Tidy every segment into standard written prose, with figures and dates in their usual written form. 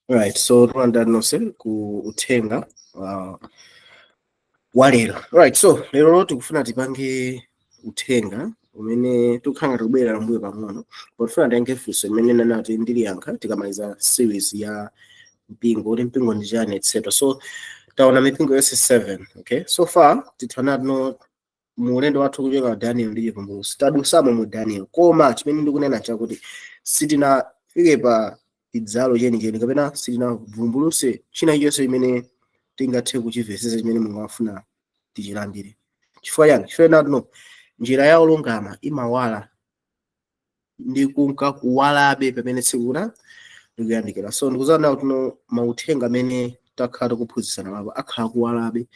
Right, so tikulandirani nonse ku uthenga wa lero. Right, so lero tikufuna tipange uthenga umene tikukhala tikubwerera mbuyo pang'ono, but tifuna tiyankhe funso imene nanati ndiliyankha tikamaliza series ya mpingo, kuti mpingo ndi chani, etc. So taona mipingo yonse 7. Okay, so far tithaona tino mu ulendo wathu kuchoka Daniel ndi Chivumbulutso, tadusamo mu Daniel, koma chimene ndikunena chakuti sitinafike pa chidzalo chenicheni kapena sitinavumbulutse china chilichonse chimene tingathe kuchimvetsetsa chimene Mulungu afuna tichilandire. Chifukwa chani? Chifukwa no njira ya olungama imawala ndi kunka kuwalabe pamene tsiku likuyandikira. So ndikuzaona kuti no mauthenga amene takhala tikuphunzitsana papo akhala kuwalabe,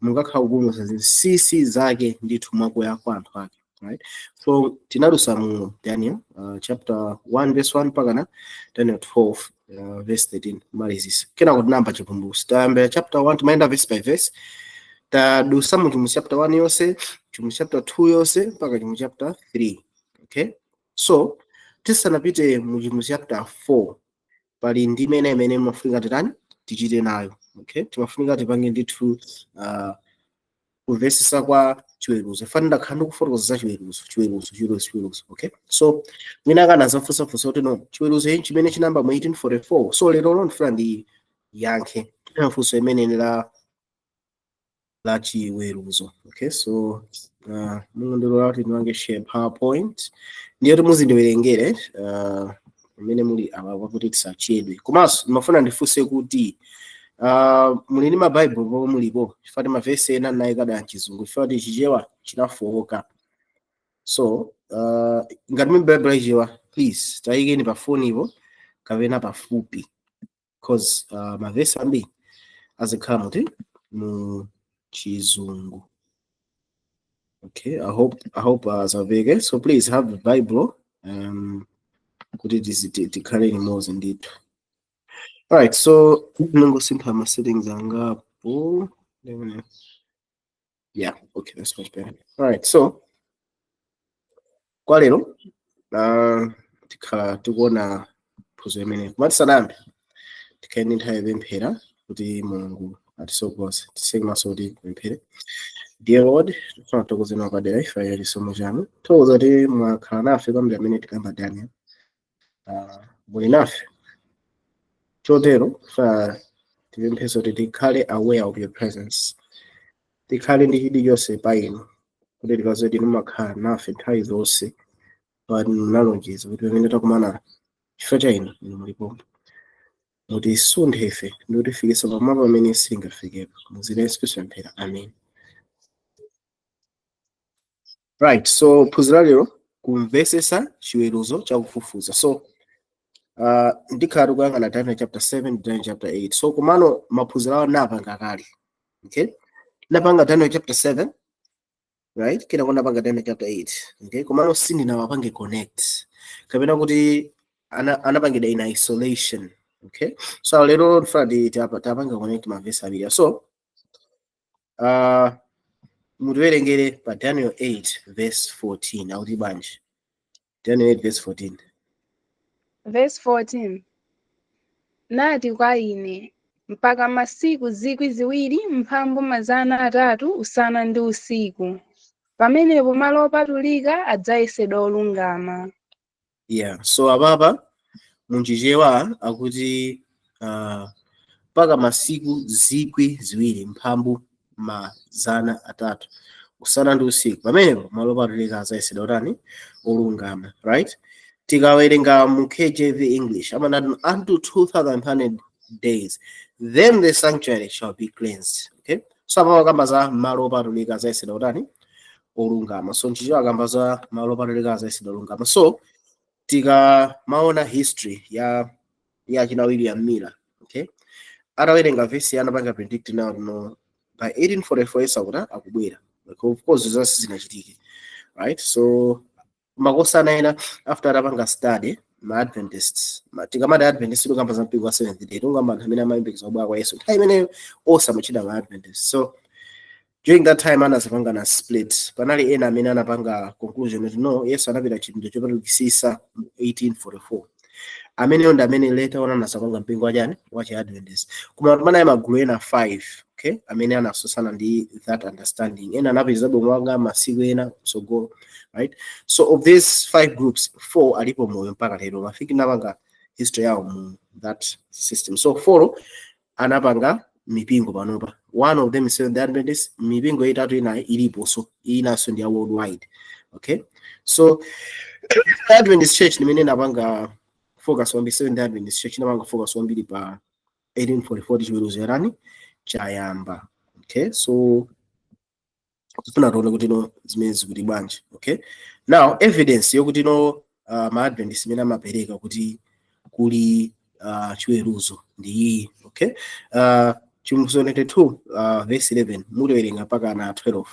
Mulungu akhala kupulumutsa zinsinsi zake ndithu mwakuya kwa anthu ake. Right, so tinadusa mu Daniel chapter 1 verse 1 mpaka na Daniel 12 verse 13 malizisa. Kenako tinayamba Chivumbulutso, tayamba chapter 1, timayenda verse by verse. Tadusa mu Chivumbulutso chapter 1 yonse, Chivumbulutso chapter 2 yonse, mpaka Chivumbulutso chapter 3. Okay, so tisanapite mu Chivumbulutso chapter 4, pali ndime ina imene imafunika titani, tichite nayo. Okay, timafunika tipange ndithu kumvesesa kwa chiweruzo. Fani ndakhala ndikufotokoza za chiweruzo, chiweruzo, chiweruzo, chiweruzo. Okay, so mwina akana zafunsafunsa kuti no, chiweruzo ichi chimene chinamba mu 1844. So lero lo ndifuna ndiyankhe funso imene la chiweruzo. Okay, so mungondilola kuti ndipange share PowerPoint, ndiye kuti muzindiwerengere imene muli apa pakuti tisachedwe. Komanso ndimafuna ndifunse kuti muli ndi mabaibulo pomwe mulipo? Chifukwa mavesi ena nayikada mchizungu chifukwa kuti Chichewa chinafowoka. So ngati muli Baibulo Chichewa, please tayikeni pa fonipo kapena pafupi, 'cause mavesi ambiri azikhala muti mu Chizungu. Okay, I hope zamveke. So please have the Bible kuti tikhale limodzi ndithu. Alright, so ningosintha ma settings angapo. Yeah, okay, that's much better. Alright, so kwa lero tikhala tikuona phunziro imeneyi, koma tisanayambe tikhale ndi nthawi yopemphera kuti Mulungu atisogoze. Tiseke maso kuti tipemphere. Dear Lord, tifuna kuthokozeni padera ife ya chisomo chanu. Thokoza kuti mwakhala nafe kwambiri amene tikamba Daniel, muli nafe. Chotero tifuna tipempheso kuti tikhale aware of your presence, tikhale ndi chidwi chonse pa inu, kuti tikaze kuti mumakhala nafe nthawi zonse. Pa munalonjeza kuti pamene takumana chifukwa cha inu, inu mulipo. Mutisunthe ife ndi kutifikisa pamwamba pamene singafikepo. Muzina Yesu Khristu pemphera, amen. Right, so phunziro lero, kumvesesa chiweruzo chakufufuza. So ndikhala tikuyang'ana Daniel chapter 7, Daniel chapter 8. So komano maphunziro awo napanga kale. Okay, napanga Daniel chapter 7, right? Kenako napanga Daniel chapter 8. Okay, komano sindinawapange connect kapena kuti anapangidwa in isolation. Okay, so lero ndifuna tapanga connect mavesi awiri. So mutiwerengere pa Daniel 8 verse 14, akuti bwanji Daniel 8 verse 14? Verse 14: Nati kwa ine, "Mpaka masiku 2300 usana ndi usiku, pamenepo malo opatulika adzayesedwa olungama." Yeah, so apapa munchichewa akuti mpaka masiku 2300 usana ndi usiku, pamenepo malo opatulika adzayesedwa utani? Olungama. Right, tikawerenga mu KJV English amanati, "Unto 2100 days, then the sanctuary shall be cleansed." Okay, so apa akamba za malo opatulika adzayesedwa utani? Olungama. So nchichewa akamba za malo opatulika adzayesedwa olungama. So tikamaona history ya china William Miller, okay, atawerenga vesi, anapanga predict now, no, by 1844 Yesu akuti akubwera. Like, of course zonse zinachitike, right? So makosana ena after atapanga study ma Adventists, tikamati Adventist tikamba za mpingo wa Seventh Day, tikamba anthu amene amayembekeza kubwera kwa Yesu nthawi imeneyo osamachita ma Adventist. So during that time anazapanga na split. Panali ena amene anapanga conclusion kuti no, Yesu anapita chipinda chopatulikisisa mu 1844. Ameneyo ndi amene later on anasapanga mpingo wachani? Wachi Adventist. Koma panayi magulu ena 5, okay, amene anasusana ndi that understanding. Ena anapeza mwanga masiku ena kusogolo, right? So of these five groups, four alipo moyo mpaka lero. Mafiki napanga history yawo mu that system. So four anapanga mipingo panopa. One of them is Seventh Adventist. Mipingo itatu ina iliponso, inanso ndi ya worldwide, okay? So Adventist Church nimene inapanga focus kwambiri. Seventh Adventist Church inapanga focus kwambiri pa 1844, chiweruzo yarani chayamba, okay? So tifuna tione kuti no zimene zikuti bwanji, okay? Now evidence yokuti no ma Adventist imene amapereka kuti kuli chiweruzo ndi iyi, okay? Chivumbulutso 22 verse 11, mutiwerenga mpaka na 12.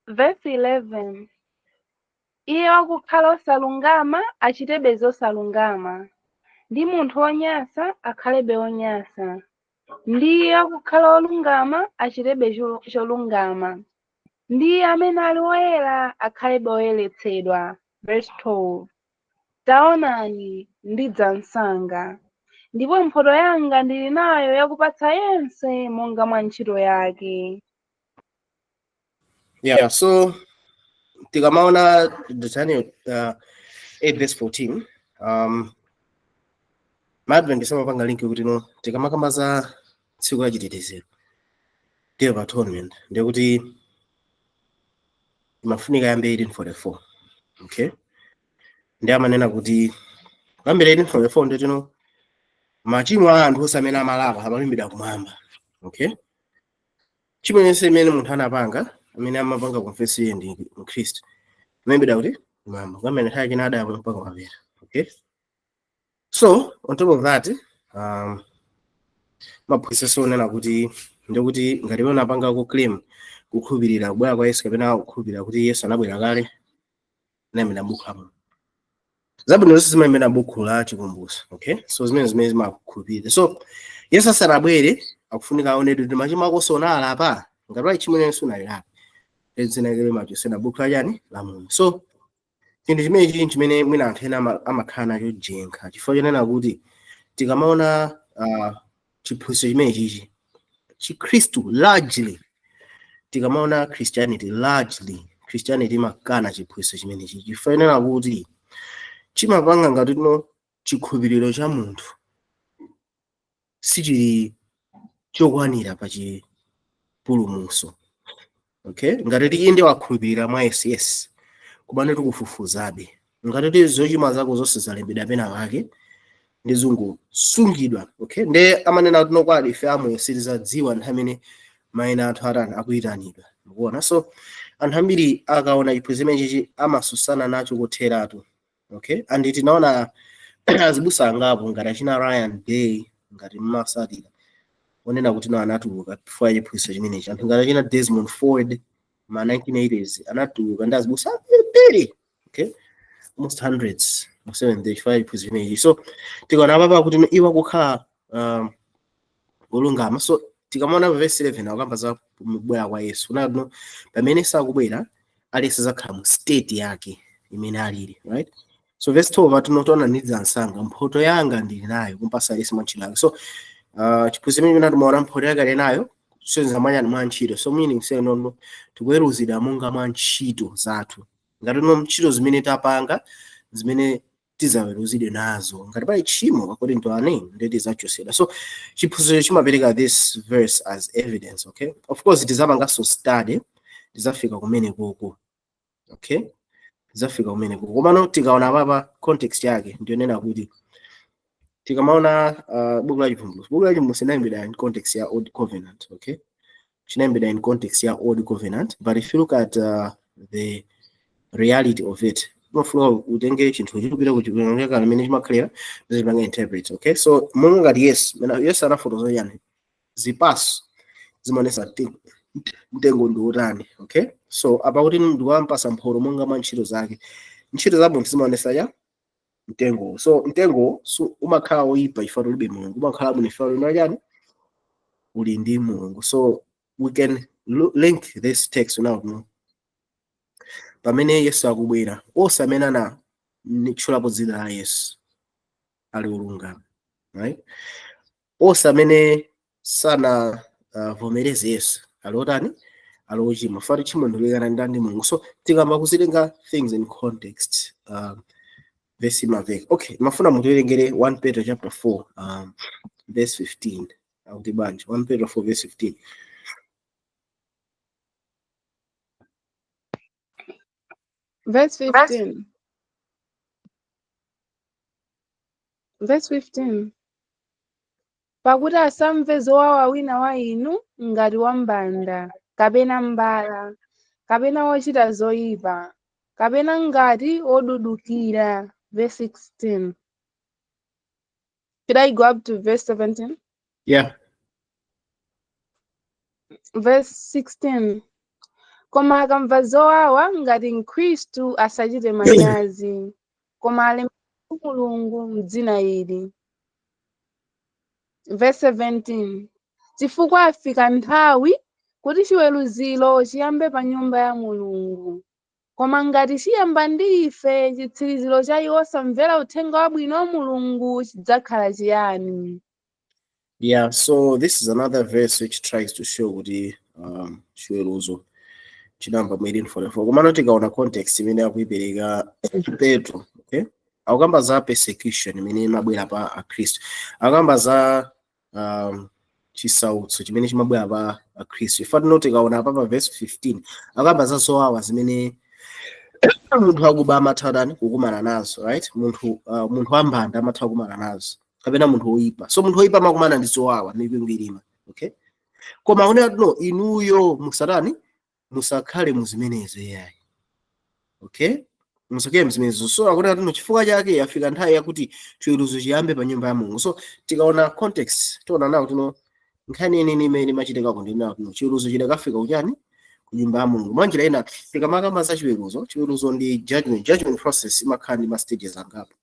Verse 11. Iye wakukhala osalungama achitebe zosalungama, ndi munthu wonyansa akhalebe wonyansa, ndi iye wakukhala wolungama achitebe cholungama, ndi iye amene ali woyera akhalebe woyeretsedwa. Verse 12. Taonani, ndidza msanga, ndipo mphotho yanga ndili nayo yakupatsa yense monga mwa ntchito yake. Yeah, so tikamaona Daniel 8 verse 14, ma Adventist amapanga link kuti no tikamakamba za tsiku la chitetezero, Day of Atonement, ndikuti imafunika yambe 1844, okay? Ndi amanena kuti kuyambira 1844 nditino machimo a anthu onse amene amalapa amalembedwa kumwamba, okay? Chimo yense imene munthu anapanga, amene amapanga confess iye ndi Mkhristu, amalembedwa kuti kumwamba kuyambira nthawi china Adamu mpaka mapera, okay? So on top of that, maphunzitso onena kuti ndikuti ngati unapanga ku claim kukhulupirira kubwera kwa Yesu kapena kukhulupirira kuti Yesu anabwera kale, inayimira buku la zabwino zonse zimayimira buku la chikumbutso, okay? So zimene zimakhulupirira. So Yesu asanabwere akufunika aonedwe kuti machimo ako sonalapa. Ngati pali chimene Yesu unalapa, edzinakele machosena buku la chani? La moyo. So chinthu chimene chili chimene mwina anthu ena amakhala nacho jenkha, chifukwa chonena kuti tikamaona chiphunzitso chimene chichi, Chikhristu largely, tikamaona Christianity largely, Christianity imakana chiphunzitso chimene chichi chifukwa chonena kuti chimapanga ngati no chikhulupiriro cha munthu sichili chokwanira pa chipulumutso, okay? Ngati tiyinde wakhulupirira mwa Yesu, yes, komano tikufufuzabe ngati ti zochimwa zako zonse zalembedwa pena pake ndi zungosungidwa, okay? Nde amanena kuti nokwadi ife amoyo sitizadziwa nthawi imene mayina anthu atani akuyitanidwa, mukuona? So anthu ambiri akaona chiphunzitso chimenechi amasusana nacho kotheratu, okay? And tinaona azibusa angapo ngati achina Ryan Day, ngati mmasatira, onena kuti no anatuluka chifukwa chiphunzitso chimenechi. Anthu ngati achina Desmond Ford ma 1980s anatuluka, ndi azibusa ambiri, okay, almost hundreds mu Seventh Day chifukwa chiphunzitso chimenechi. So tikaona papa kuti iwo akukhala olungama. So tikamaona verse 11 akukamba za kubwera kwa Yesu, nano pamene sakubwera aliyense zakhala mu state yake imene alili, right? So verse 12 atinotoona, ndidza msanga, mphoto yanga ndili nayo kumpasa aliyense mwa ntchito yake. So chiphunzitso chimene timaona mphoto yake ali nayo kusonyeza mwanyani mwa ntchito. So meaning say nono tikuweruzidwa monga mwa ntchito zathu. Ngati no ntchito zimene tapanga zimene tizaweruzidwe nazo, ngati pali tchimo according to our name, ndiye tizachosedwa. So chiphunzitso chimapereka this verse as evidence, okay? Of course tizapanganso study, tizafika kumene koko, okay? Tizafika kumene koko. Komano tikaona papa context yake ndiyonena kuti tikamaona buku la Chivumbulutso, buku la Chivumbulutso inayembedwa in context ya Old Covenant, okay? Chinayembedwa in context ya Old Covenant, but if you look at the reality of it, umafuna utenge chinthu chikupita kuchipinga limene chimakhalira zipanga interpret, okay? So monga ngati Yesu mena Yesu anafotokoza yani zipaso zimaonesa mtengo ndi wotani, okay? So apa kuti ndikuwampasa mphotho monga mwa ntchito zake, ntchito za munthu zimaonesa ya mtengo. So mtengo so umakhala woyipa chifukwa ulibe Mulungu, umakhala bwino chifukwa uli chani? Uli ndi Mulungu. So we can link this text now, no? Pamene Yesu akubwera, onse amene anatchulapo dzina la Yesu ali olungama, right? Onse amene sana vomereze Yesu ali otani? Ali ochimwa. Fati tchimo ndilekana ndi Mulungu. So tikamba kuzitenga things in context, verse imaveka. Okay, mafuna mutiwerengere 1 Peter chapter 4 verse 15. Akuti bwanji 1 Peter 4 verse 15? Verse 15. Verse 15. Pakuti asamve zowawa wina wa inu ngati wambanda, kapena mbala, kapena wochita zoyipa, kapena ngati wodudukira. Verse 16. Should I go up to verse 17? Yeah. Verse 16. Koma akamva zowawa ngati Mkhristu asachite manyazi, koma alemekeze Mulungu m'dzina ili. Verse 17. Chifukwa afika nthawi kuti chiweruziro chiyambe pa nyumba ya Mulungu. Koma ngati chiyamba ndi ife, chitsiriziro cha iwo osamvera uthenga wabwino wa Mulungu chidzakhala chiyani? Yeah, so this is another verse which tries to show kuti chiweruzo chinayamba mu 1844. Komano tikaona context imene akuipereka Petro, okay? Akukamba za persecution imene imabwera pa Akhristu. Akukamba za chisautso chimene chimabwera pa Akhristu. Ifa tino tikaona apa pa verse 15, akukamba za zowawa zimene munthu akuba amatha tani kukumana nazo, right? Munthu wambanda amatha kukumana nazo, kapena munthu woyipa. So munthu woyipa amakumana ndi zowawa, mikwingwirima, okay? Koma akunena no, inuyo musatani, musakhale muzimenezo yayi, okay? Musakhale muzimenezo. So akunena tino chifukwa chake yafika nthawi yakuti chiweruzo chiyambe pa nyumba ya Mulungu. So tikaona context, tiona nawo tino nkhani yenene imene imachitikako ndi nawo tino chiweruzo chidakafika kuchani? Ku nyumba ya Mulungu. Mwanjira ina, tikamakamba za chiweruzo, chiweruzo ndi judgment. Judgment process imakhala ndi ma stages angapo.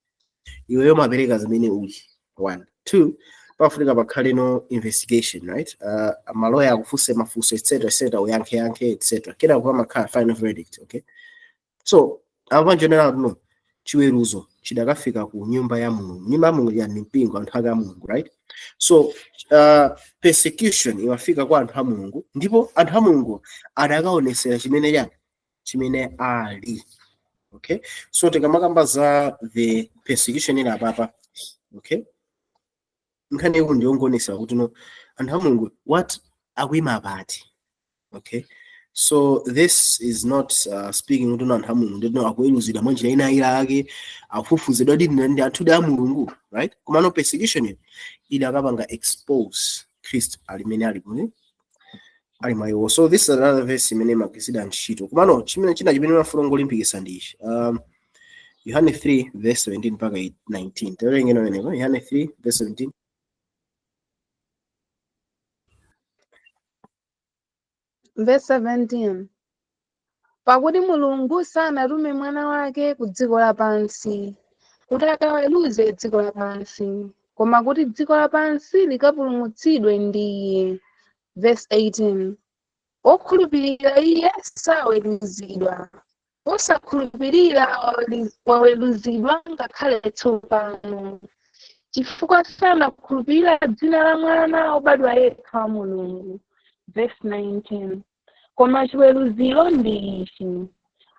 Iweyo umapereka zimene uli. One, two, pafunika pakhale no investigation, right? Maloya akufunse mafunso, etc etc, uyankhe yankhe, etc. Kenako pamakhala final verdict, okay? So apa njenera no chiweruzo chidakafika ku nyumba ya Mulungu. Nyumba ya Mulungu yani mpingo, anthu ake a Mulungu, right? So persecution imafika kwa anthu a Mulungu, ndipo anthu a Mulungu adakaonesera chimene chani, chimene ali, okay? So tikamakamba za the persecution ila apapa, okay, nkhani yaku ndiyongoonesa kuti no anthu a Mulungu what akuyima pati, okay? So this is not speaking kuti no anthu a Mulungu ndino akuweruzidwa mwanjira ina ila ake, akufufuzidwa ndi ndi anthu a Mulungu, right? Koma no persecution ili idakapanga expose Christ alimene ali kuni ali mwa iwo. So this is another verse imene imagwiritsidwa ntchito. Komano chimene china chimene mafuna ngolimbikitsa ndi ichi, Yohane 3 verse 17 mpaka 19. Tawerengeni meneko Yohane 3 verse 17. Verse 17. Pakuti Mulungu sanatume mwana wake ku dziko lapansi kuti akaweruze dziko lapansi, koma kuti dziko lapansi likapulumutsidwe ndi iye. Verse 18. Wokhulupirira iye saweruzidwa, wosakhulupirira waweruzidwa ngakhale tsopano, chifukwa sanakhulupirira dzina la mwana wobadwa yekha wa Mulungu. Verse 19. Koma chiweruziro ndi ichi,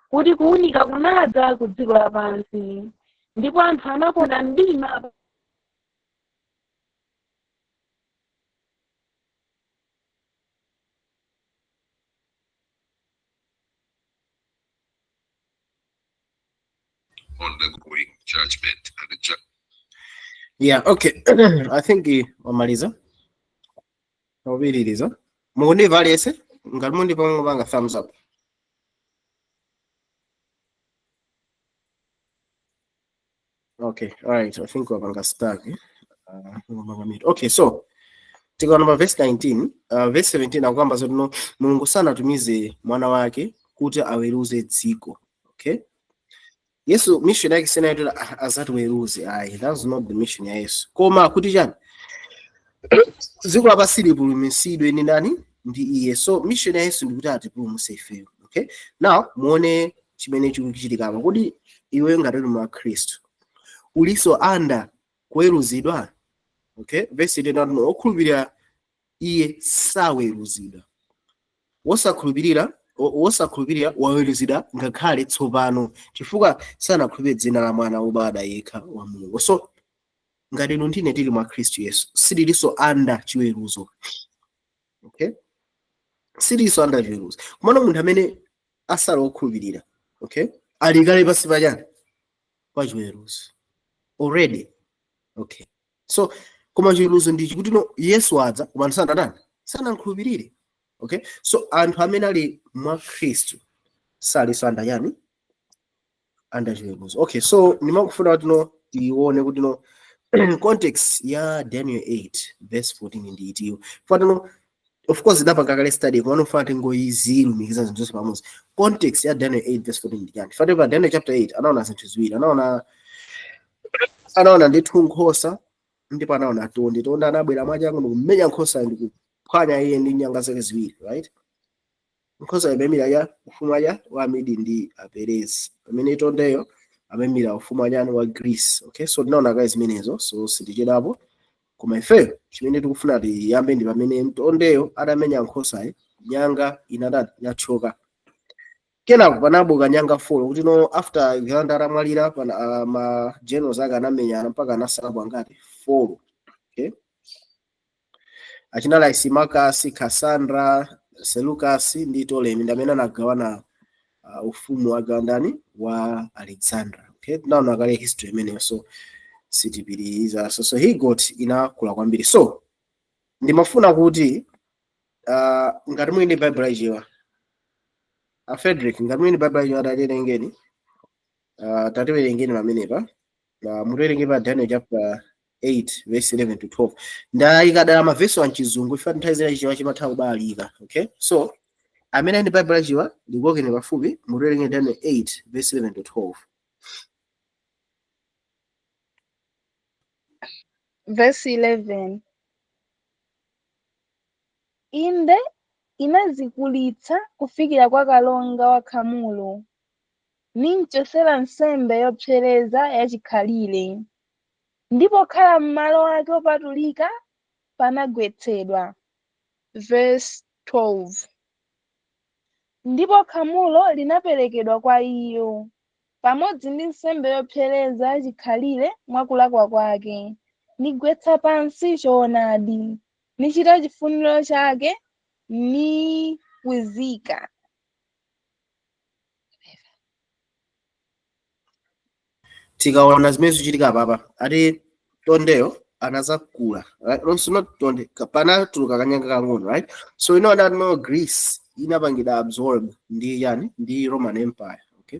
kuti kuwunika kunadza ku dziko lapansi, ndipo anthu anakonda mdima undergoing judgment and the Yeah, okay. I think wamaliza. Wapitiriza. Mukundimva aliyense? Ngati mundimva mungopanga thumbs up. Okay, all right. I think wapanga stuck. Eh? Wapanga mute. Okay, so tikaona pa verse 19, verse 17 akukamba zoti no Mulungu sanatumize mwana wake kuti aweruze dziko. Okay? Yesu mission yake sinali yoti azatiweruze ayi, that's not the mission ya Yesu. Koma kuti chani? Dziko lapansi lipulumutsidwe ndi ndani? Ndi iye. So mission ya Yesu ndikuti atipulumutse ifeyo. Okay? Now muone Chimene chikuchitika apa, kodi iwe ngati uli mwa Khristu uliso under kuweruzidwa? Okay, verse 10: okhulupirira iye saweruzidwa, wosakhulupirira wosakhulupirira waweruzidwa ngakhale tsopano, chifukwa sanakhulupirire dzina la mwana wobadwa yekha wa Mulungu. So ngati inu ndine tili mwa Khristu Yesu, sitilinso under chiweruzo, okay? Sitilinso under chiweruzo. Komano munthu amene asali wokhulupirira, okay, ali kale pansi pachani? Pa chiweruzo already, okay? So koma chiweruzo ndi chikuti no, Yesu adza koma anthu sanatani? Sanamkhulupirire, okay? So anthu amene ali mwa Khristu salinso under chani? Under chiweruzo, okay? So ndimakufuna kuti no, tione kuti no, context ya Daniel 8 verse 14 ndi itiyo fatino. Of course idapanga kale study, koma nofuna tingoyizilumikiza zinthu zonse pamodzi. Context ya Daniel 8 verse 14 ndi chani? Fati pa Daniel chapter 8 anaona zinthu ziwiri. Anaona ndithu nkhosa, ndipo anaona tonde. Tonde anabwera mwachangu ndikumenya nkhosa ndikuphwanya iye ndi nyanga zake ziwiri, right? Nkhosa imayimira ya ufumu aja wa Amedi ndi Aperezi, pamene tondeyo amayimira ufumu achani? Wa Greece, okay? So tinaona kale zimenezo, so sitichedwapo. Koma ifeyo chimene tikufuna tiyambe ndi pamene tondeyo adamenya nkhosayi, nyanga inatani? Inathyoka. Kenako panabuka nyanga 4, kuti no, after Alexander atamwalira pana ma generals ake anamenyana mpaka anasalapo angati? 4, okay? Achina Lysimachus, Cassandra, Seleucus ndi Ptolemy ndi amene anagawana ufumu wa ndani? Wa Alexander, okay? Tinaona kale history imeneyo, so sitipitiriza. So he goat inakula kwambiri. So ndimafuna kuti ngati muli ndi Bible yachiwa, a Frederick, ngati muli ndi Bible yachiwa, tatiwerengeni, tatiwerengeni pamenepa, mutiwerenge pa Daniel chapter 8 verse 11 to 12. Ndayika dala mavesi amchizungu ife nthawi zina Chichewa chimatha kubalika, okay? So amene ali ndi Bible yachiwa, ndikuokeni pafupi, mutiwerenge Daniel 8 verse 11 to 12. Verse 11: Inde inazikulitsa kufikira kwa kalonga wa khamulo, nimchosera nsembe yopsereza yachikhalire, ndipo pokhala m'malo ake opatulika panagwetsedwa. Verse 12: Ndipo khamulo linaperekedwa kwa iyo, pamodzi ndi nsembe yopsereza yachikhalire mwa kulakwa kwake, nigwetsa pansi choonadi, nichita chifuniro chake, nikwizika. Tikaona zimene zikuchitika apapa, ati tondeyo anazakula, right? Also not tonde, panatuluka kanyanga kang'ono, right? So you know that no, Greece inapangidwa absorb ndi yani? Ndi Roman Empire, okay?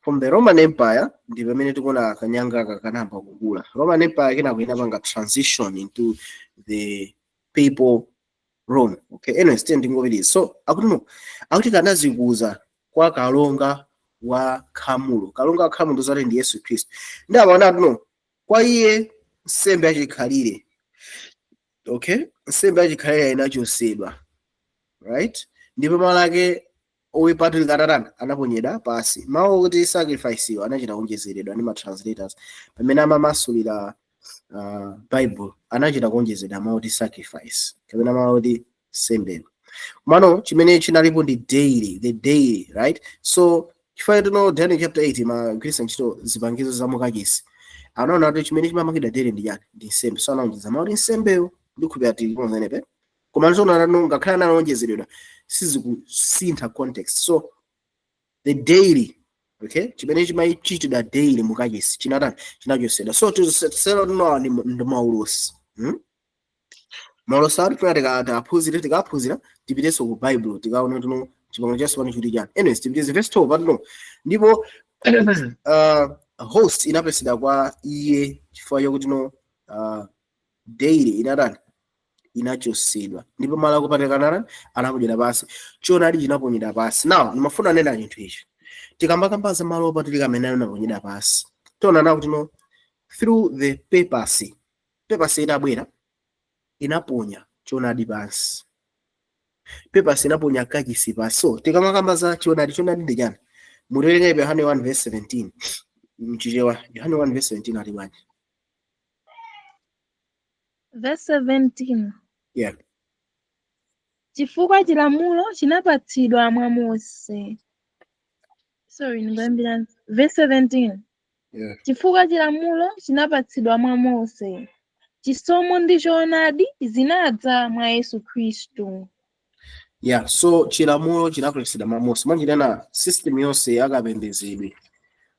From the Roman Empire ndi pamene tikuona kanyanga aka kanayamba kukula. Roman Empire kenako inapanga transition into the papal Rome, okay? Anyways, tiye ndingopitiriza. So akuti no, akuti kanazikuza kwa kalonga wa khamulo. Kalonga wa khamulo zati ndi Yesu Khristu. Ndi apaona no, kwa iye nsembe yachikhalire, okay, nsembe yachikhalire inachosedwa, right? Ndipo malo ake opatulika atatani? Anaponyedwa pasi. Mawu okuti sacrifice iwo anachita kuonjezeredwa ndi ma translators pamene amamasulira Bible. Anachita kuonjezedwa mawu oti sacrifice kapena mawu oti nsembe. Mano chimene chinalipo ndi daily, the daily, right? So chifukwa tino Daniel chapter 8 magwiritsa ntchito zipangizo za mukachisi, anaona kuti chimene chimamangidwa daily ndi chani? Ndi nsembe. So anaonjeza mawu oti nsembeyo. Ndikhulupirira tili pamenepe. Koma ndizoona nanu, ngakhale analonjezeredwa, sizikusintha context. So the daily, okay, chimene chimachichitidwa daily mukachisi chinatani? Chinachosedwa. So tisero tinowa ndi maulosi, Maulosi ati tifuna tikaphunzire, tikaphunzira tipitenso ku Bible, tikaona tino chipangano chatsopano chikuti chani. Anyways, tipitize verse 12 patino. Ndipo host inapesedwa kwa iye chifukwa chakuti no, daily inatani? Inachosedwa, ndipo malo akupatulika anatani? Anaponyedwa pansi. Choonadi chinaponyedwa pansi. Now ndimafuna nena chinthu ichi: tikambakamba za malo opatulika amene anaponyedwa pansi, tiona nawo kuti no, through the papacy, papacy itabwera inaponya choonadi pansi, papacy inaponya kachisi pansi. So tikamakamba za choonadi, choonadi ndi chani? Mutiwerenge Yohane 1 verse 17 mchichewa. Yohane 1 verse 17 ati bwanji? Verse 17. Yeah. Chifukwa chilamulo chinapatsidwa mwa Mose. Sorry, ndikuyambira verse 17. Yeah. Chifukwa chilamulo chinapatsidwa mwa Mose, chisomo ndi choonadi zinadza mwa Yesu Khristu. Yeah, so chilamulo chinapatsidwa mwa Mose. Mwanjirana system yonse yakapembedzedwe,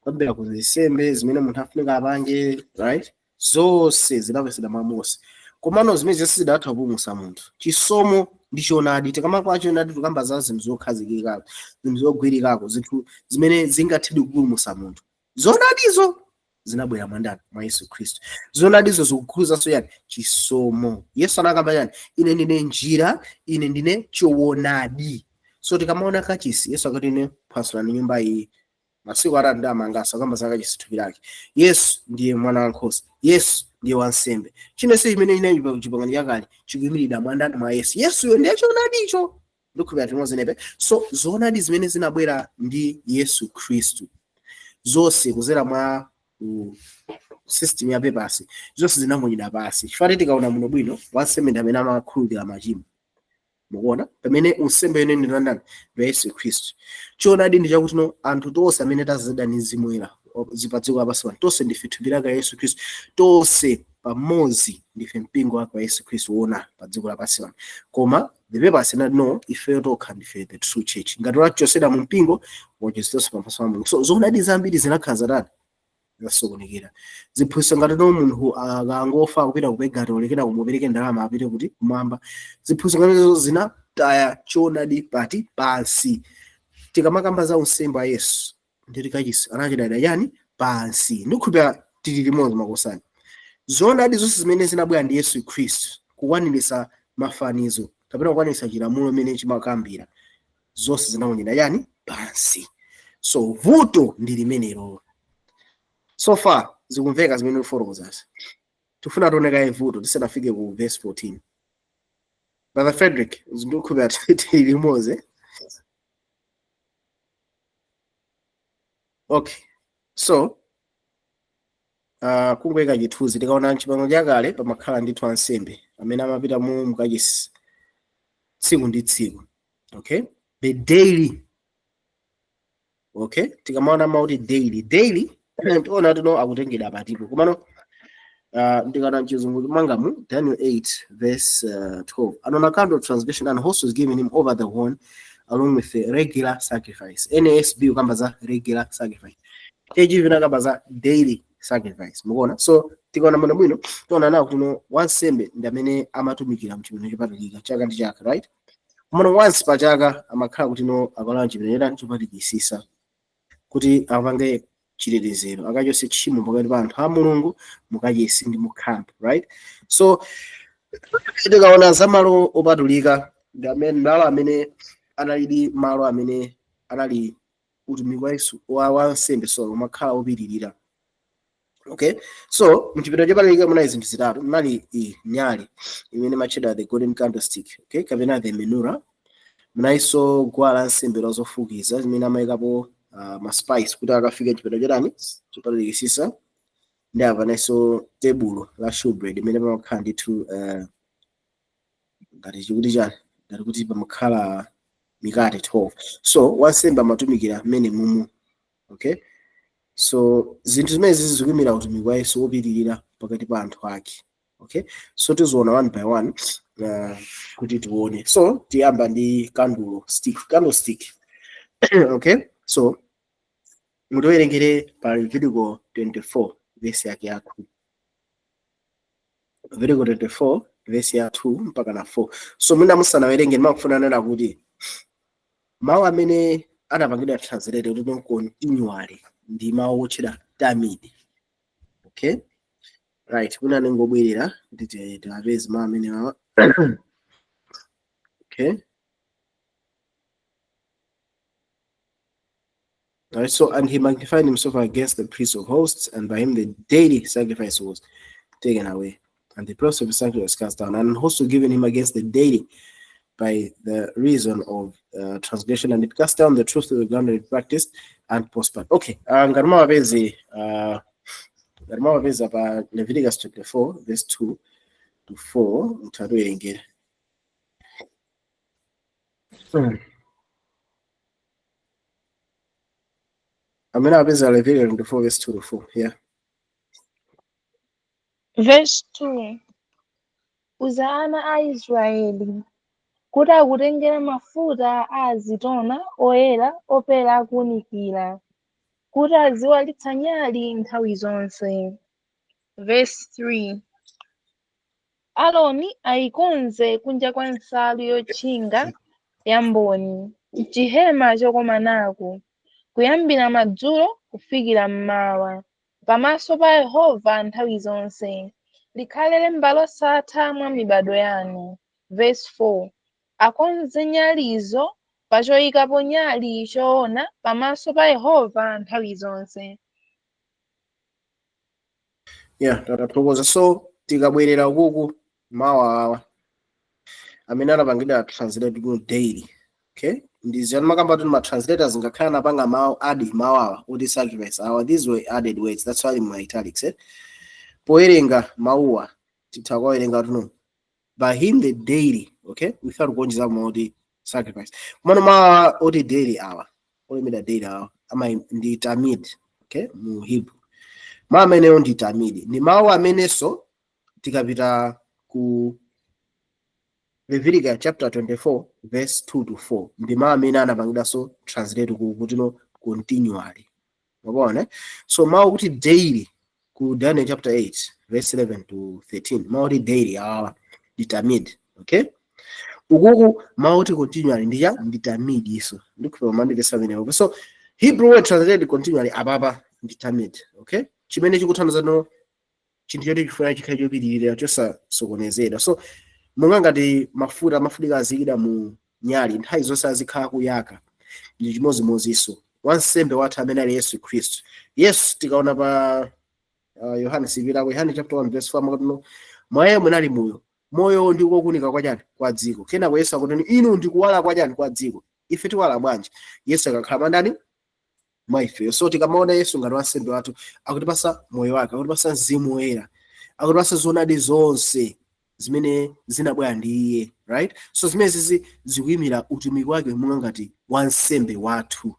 kuyambira ku nsembe zimene munthu afunika apange, right, zonse zinapatsidwa mwa Mose. Komano zimene zonse zidatha kupulumutsa munthu. Chisomo ndi choonadi, tikamakwa choonadi tikamba za zinthu zokhazikikako, zinthu zogwirikako, zinthu zimene zingathedi kupulumutsa munthu. Zoonadizo zinabwera mwa ndani? Mwa Yesu Khristu. Zoonadizo zikukhuzanso yani? Chisomo. Yesu anakamba yani? "Ine ndine njira, ine ndine choonadi." So tikamaona kachisi, Yesu akati, "Ine phwasulani nyumba iyi, masiku atatu ndi amangaso." Akamba za kachisi, thupi lake. Yesu ndiye mwana wankhosa, Yesu ndiye wansembe. Chinense chimene chinali chipangano chakale chikuyimiridwa mwa ndani? Mwa Yesu. Yesuyo ndiye choonadicho. Ndikhulupirira limodzi nepe. So zoonadi zimene zinabwera ndi Yesu Khristu zonse kuzera mwa system ya papacy, zonse zinangonyida pasi. Chifukwa tikaona muno bwino, wansembe ndi amene amakhululukira machimo, mukuona, pamene unsembe wene ndi ndani? Ndi Yesu Khristu. Choonadi ndi chakuti no anthu tonse amene tazedwa ndi Mzimu Woyera pa dziko lapansi pano, tonse ndife thupi lake la Yesu Khristu, tonse pamodzi ndife mpingo wake wa Yesu Khristu wona pa dziko lapansi pano. Koma the papacy nati, "No, ifeyo tokha ndife the true church." Ngati wachosera mu mpingo, wachosedwanso pamaso pa Mulungu. So zoonadi zambiri zinakhala zatani? Zasokonekera. Ziphunzitso ngati no munthu akangofa kupita ku purgatory, kena kumupereke ndalama apite kuti? Kumwamba. Ziphunzitso ngati zinataya choonadi pati? Pansi. Tikamakamba za unsembe wa Yesu nditi kachisi anachitaya yani? Pansi. Ndikukhulupirira tili limodzi, makosani. Zoonadi zonse zimene zinabwera ndi Yesu Khristu kukwaniritsa mafanizo kapena kukwaniritsa chilamulo imene chimakambira, zonse zinaponyedwa yani? Pansi. So vuto ndi limenelo. So far zikumveka zimene tikufotokozazi? Tifuna tione vuto tisanafike ku verse 14. Brother Frederick, ndikukhulupirira tili limodzi. Okay, so kungoyika chithunzi, tikaona mchipangano chakale pamakhala ndithu ansembe amene amapita mu mukachisi tsiku ndi tsiku, okay, the daily. Okay, tikamaona mauti daily, daily, tiona tino akutengedwa patipo. Komano ndikaona mchizungu mangamu Daniel 8 verse 12, "And on account of transgression an host was given him over the horn along with the regular sacrifice." NASB ukamba za regular sacrifice, KJV nakamba za daily sacrifice, mukuona? So tikaona muno bwino, tiona nawo kuti no wansembe ndi amene amatumikira mchipinda chopatulika chaka ndi chaka, right? Komano once pa chaka amakhala kuti no akalowa mchipinda chopatulikisisa kuti apange chitetezero, akachotse tchimo pakati pa anthu a Mulungu mukachisi ndi mu camp, right? So tikaona za malo opatulika, ndi amene malo amene analidi malo amene anali utumiki wa Yesu wa wansembe, so umakhala opitirira. Okay, so mchipinda chopatulika munali zinthu zitatu. Munali i nyali imene imatchedwa the golden candlestick, okay, kapena the menorah. Munalinso guwa lansembe la zofukiza zimene amayikapo ma spice kuti akafike chipinda chotani? Chopatulikisisa. Ndi apanenso tebulo la showbread imene pamakhala ndithu ngati chikuti chani, ngati kuti pamakhala mikate 12. So wansembe amatumikira mmene mumu. Okay, so zinthu zimene zikuyimira utumiki wa Yesu wopitirira pakati pa anthu ake. Okay, so tiziona one by one kuti tione. So tiyamba ndi candle stick, candlestick. Okay, so mutiwerengere pa Leviticus 24 verse yake ya 2. Leviticus 24 verse ya 2 mpaka na 4. So mwina musanawerenge, ndimafuna nena kuti mawu amene anapangidwa translate kuti continually ndi mawu otchedwa tamid. Okay, right, mwina ningobwerera kuti tiwapeze mawu amene awa. Okay. Right, so and he magnified himself against the priest of hosts, and by him the daily sacrifice was taken away, and the place of the sanctuary was cast down, and hosts were given him against the daily by the reason of transgression, and it cast down the truth to the ground, and it practiced Unprospered. Okay, ngati mawapeze ngati mawapeza pa Leviticus 24 verse 2 to 4, mutatiwerengera. Amene apeza Leviticus 24 verse 2 to 4, yeah. Verse 2. Uza ana a Israeli kuti akutengere mafuta a azitona oyera opera akuwunikira, kuti aziwalitsa nyali nthawi zonse. Verse 3. Aaroni ayikonze kunja kwa nsalu yotchinga ya mboni, m'chihema chokomanako, kuyambira madzulo kufikira mmawa, pamaso pa Yehova nthawi zonse. Likhale lemba losatha mwa mibado yanu. Verse 4. Akonze nyalizo pa choyikapo nyali choona pamaso pa Yehova nthawi zonse. Yeah, tathokoza. So tikabwerera ukuku, mawa awa amene anapangidwa translate ku daily, okay, ndi ziyani makamba kuti ma translators ngakhale anapanga mawu add mawu awa kuti sacrifice awa, these were added words, that's why in my italics, eh? Powerenga mawuwa titha kuwawerenga tuno by him the daily, okay, without kuonjeza mawu oti sacrifice. Kumano mawu oti daily awa, olemera daily awa, ama ndi tamid, okay, mu Hebrew mawu ameneyo ndi tamid. Ndi mawu amenenso tikapita ku Leviticus chapter 24 verse 2 to 4, ndi mawu amene anapangidanso translate ku kutino continually, mwaona, eh? So mawu kuti daily ku Daniel chapter 8 verse 11 to 13, mawu kuti daily awa ndi tamid, okay. Ukuku mawu kuti continually ndi cha ndi tamid iso ndikupa mandivesa amenewo. So Hebrew word translated continually apapa ndi tamid, okay, chimene chikuthandiza no chinthu choti chifuna chikhale chopitirira, chosasokonezedwa. So monga ngati mafuta amafunika aziyikidwa mu nyali nthawi zonse, azikhala kuyaka, ndi chimodzimodzinso wansembe wathu amene ali Yesu Khristu. Yesu tikaona pa Yohane, sipitako Yohane chapter 1 verse 4, makatino mwa munali moyo, moyo ndiko kuwunika kwa chani? Kwa dziko. Kenako Yesu akuti inu ndikuwala kwa chani? Kwa dziko. Ife tiwala bwanji? Yesu akakhala mwandani? Mwa ifeyo. So tikamaona Yesu ngati wansembe wathu, akutipasa moyo wake, akutipasa Mzimu Woyera, akutipasa zoonadi zonse zimene zinabwera ndi iye, right? So zimene zizi zikuyimira utumiki wake monga ngati wansembe wathu,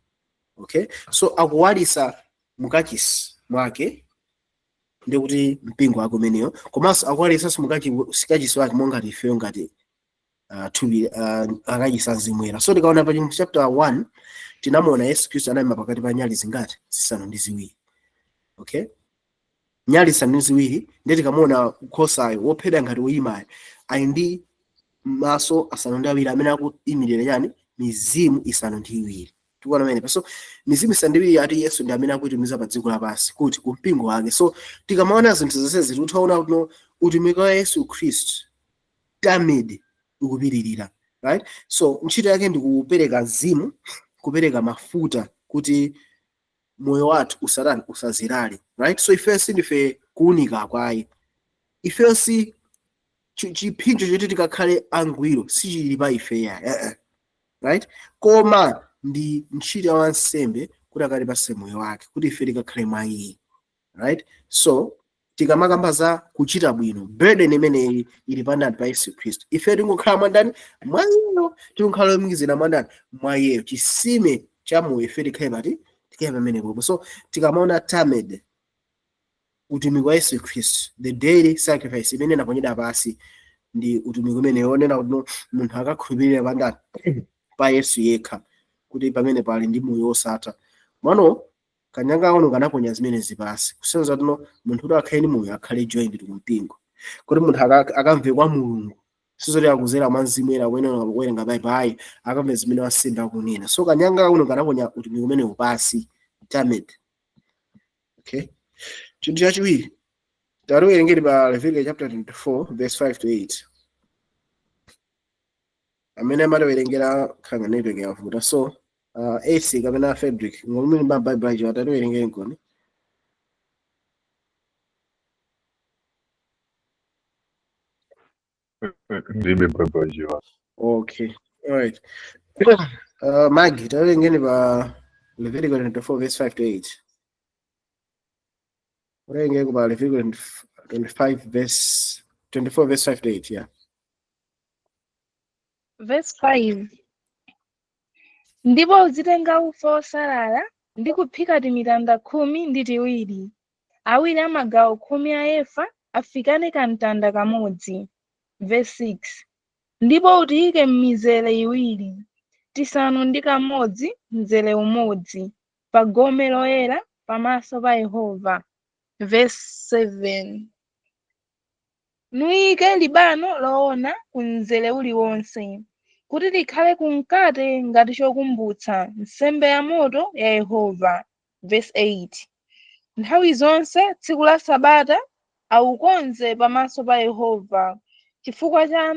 okay. So akuwalisa mukachisi mwake, ndikuti mpingo wake umeneyo, komanso akuwalisanso mukachisi wake monga ngati ifeyo, ngati thupi, akachisi a Mzimu Woyera. So tikaona pa chapter 1, tinamuona Yesu Khristu anayima pakati pa nyali zingati? Zisanu ndi ziwiri, okay, nyali zisanu ndi ziwiri. Ndiye tikamuona nkhosayo wophedwa ngati woyimayo ali ndi maso asanu ndi awiri amene akuyimirira chani? Mizimu isanu ndi iwiri. Tikuona pamene so mizimu isanu ndi iwiri ati Yesu ndi amene akuyitumiza pa dziko lapansi kuti ku mpingo wake. So tikamaona zinthu zonsezi, tikuthaona kuti no, utumiki wa Yesu Khristu tamid ukupitirira, right? So ntchito yake ndi kupereka mzimu, kupereka mafuta kuti moyo wathu usatani? Usazirale, right? So ifenso sindife kuwunika kwayi, ifenso si chiphinjo choti tikakhale angwiro sichili pa ife ya, right? Koma ndi ntchito ya wansembe kuti akatipase moyo wake kuti ife tikakhale mwa iye, right? So tikamakamba za kuchita bwino, burden imeneyi ili pandani? Pa Yesu Khristu. Ife tingokhala mwandani? Mwa iyeyo. Tikukhala lomikizira mwandani? Mwa iyeyo. Chisime cha moyo, ife tikhale pati? Tikhale pamenepopo. So tikamaona tamid, utumiki wa Yesu Khristu, the daily sacrifice imene inaponyedwa pasi, ndi utumiki umene onena kuti no, munthu akakhulupirira pandani? Pa Yesu yekha, kuti pamene pali ndi moyo wosatha. Mwano kanyanga ono kanaponya zimenezi pasi, kusenza kuti no, munthu kuti akhale ndi moyo akhale joined ku mpingo, kuti munthu akamve kwa Mulungu sizoti akuzera mwa Mzimu Woyera kuyenera kuwerenga Baibulo ayi, akamve zimene wansembe akunena. So kanyanga uno kanaponya utumiki umenewu pasi, tamid, okay. Chinthu chachiwiri, tatiwerengeri pa Leviticus chapter 24 verse 5 to 8. Amene amatiwerengera khanga network yavuta, so AC kapena Frederick ngomwe ba Bible acho, atatiwerengere nkoni. Ndilibe Bible ajiwa. Okay, alright. Maggie, tawerengeni pa Leviticus 24 verse 5 to 8. Werenge pa Leviticus 25 verse 24 verse 5 to 8, yeah. Verse 5. Ndipo uzitenga ufa wosalala ndi kuphika timitanda 12, awiri a magawo 10 a efa afikane kamtanda kamodzi. Verse 6. Ndipo utiyike m'mizere iwiri, 9 mzere umodzi, pa gome loyera pamaso pa Yehova. Verse 7. Nuyike libano loona ku mzere uliwonse, kuti likhale kumkate ngati chokumbutsa, nsembe ya moto ya Yehova. Verse 8. Nthawi zonse tsiku la Sabata aukonze pamaso pa Yehova, chifukwa cha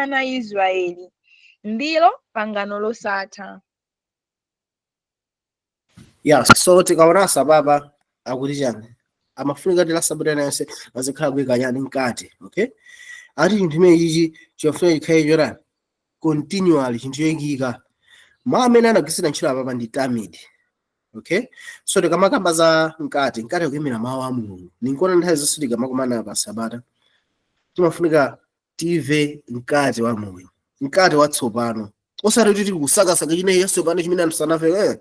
ana Israeli, ndilo pangano losatha. Yeah, so tikaona sababa akuti chani, amafunika kuti la sabata yonse azikhala kuyika chani mkate, okay? Ati chinthu chimene chichi chofunika chikhale chotani continually, chinthu choyikika. Mawu amene anagwiritsidwa ntchito apapa ndi tamid, okay? So tikamakamba za mkate, mkate kuyimira mawu a Mulungu. Ninkuona nthawi zonse tikamakumana pa sabata timafunika tive mkate wa moyo, mkate watsopano, osati kuti tikusakasaka chimene chatsopano chimene anthu sanamve,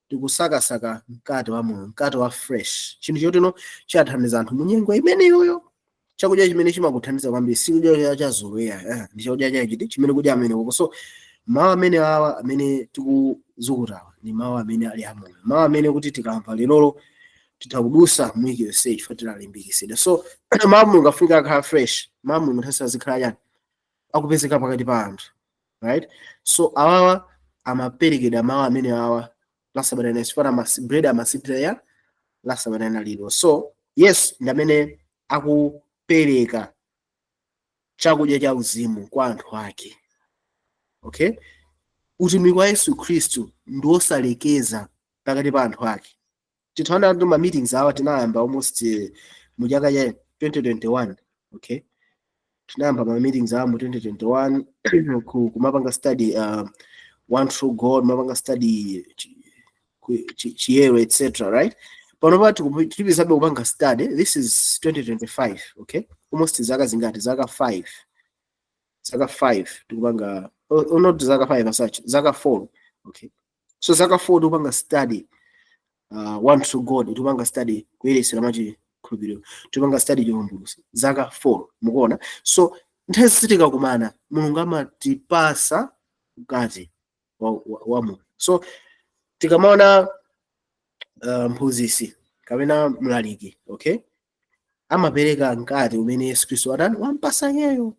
tikusakasaka mkate wa moyo, mkate wa fresh, chinthu chotino chathandiza anthu mu nyengo imeneyoyo. Chakudya chimene chimakuthandiza kwambiri si kudya cha zoloweya, ndi chakudya chachiti chimene kudya amene koko. So mawu amene awa amene tikuzukutawa ndi mawu amene ali amoyo, mawu amene kuti tikamva lerolo titakudusa mwiki yonse chifukwa tilalimbikitsidwa. So mawu Mulungu afunika akhala fresh, mawu Mulungu nthawi azikhala chani akupezeka pakati pa anthu, right? So awawa amaperekedwa mawu amene awa la sabata ina chifukwa bread amasipita ya la sabata ina lilo. So Yesu ndi amene akupereka chakudya cha uzimu kwa anthu ake, okay? Utumiki wa Yesu Khristu ndi wosalekeza pakati pa anthu ake. Tithaona kuti ma meetings awa tinayamba almost mu chaka cha 2021, okay? Tinayamba ma meetings awa mu 2021 kumapanga study one true God, kumapanga study chiyero etc, right? Panopa tilipizabe kupanga study. This is 2025, okay? Almost zaka zingati? Zaka 5, zaka 5 tikupanga, oh, not zaka 5 as such, zaka 4, okay? So zaka 4 tikupanga study one true God, tikupanga study kuyeretsera mwachikhulupiriro, tikupanga study chivumbulutso, zaka 4, mukuona? So nthawi sitikakumana Mulungu amatipasa mkate wa moyo. So tikamaona mphunzitsi kapena mlaliki, okay, amapereka mkate umene Yesu Khristu atani wampasa iyeyo,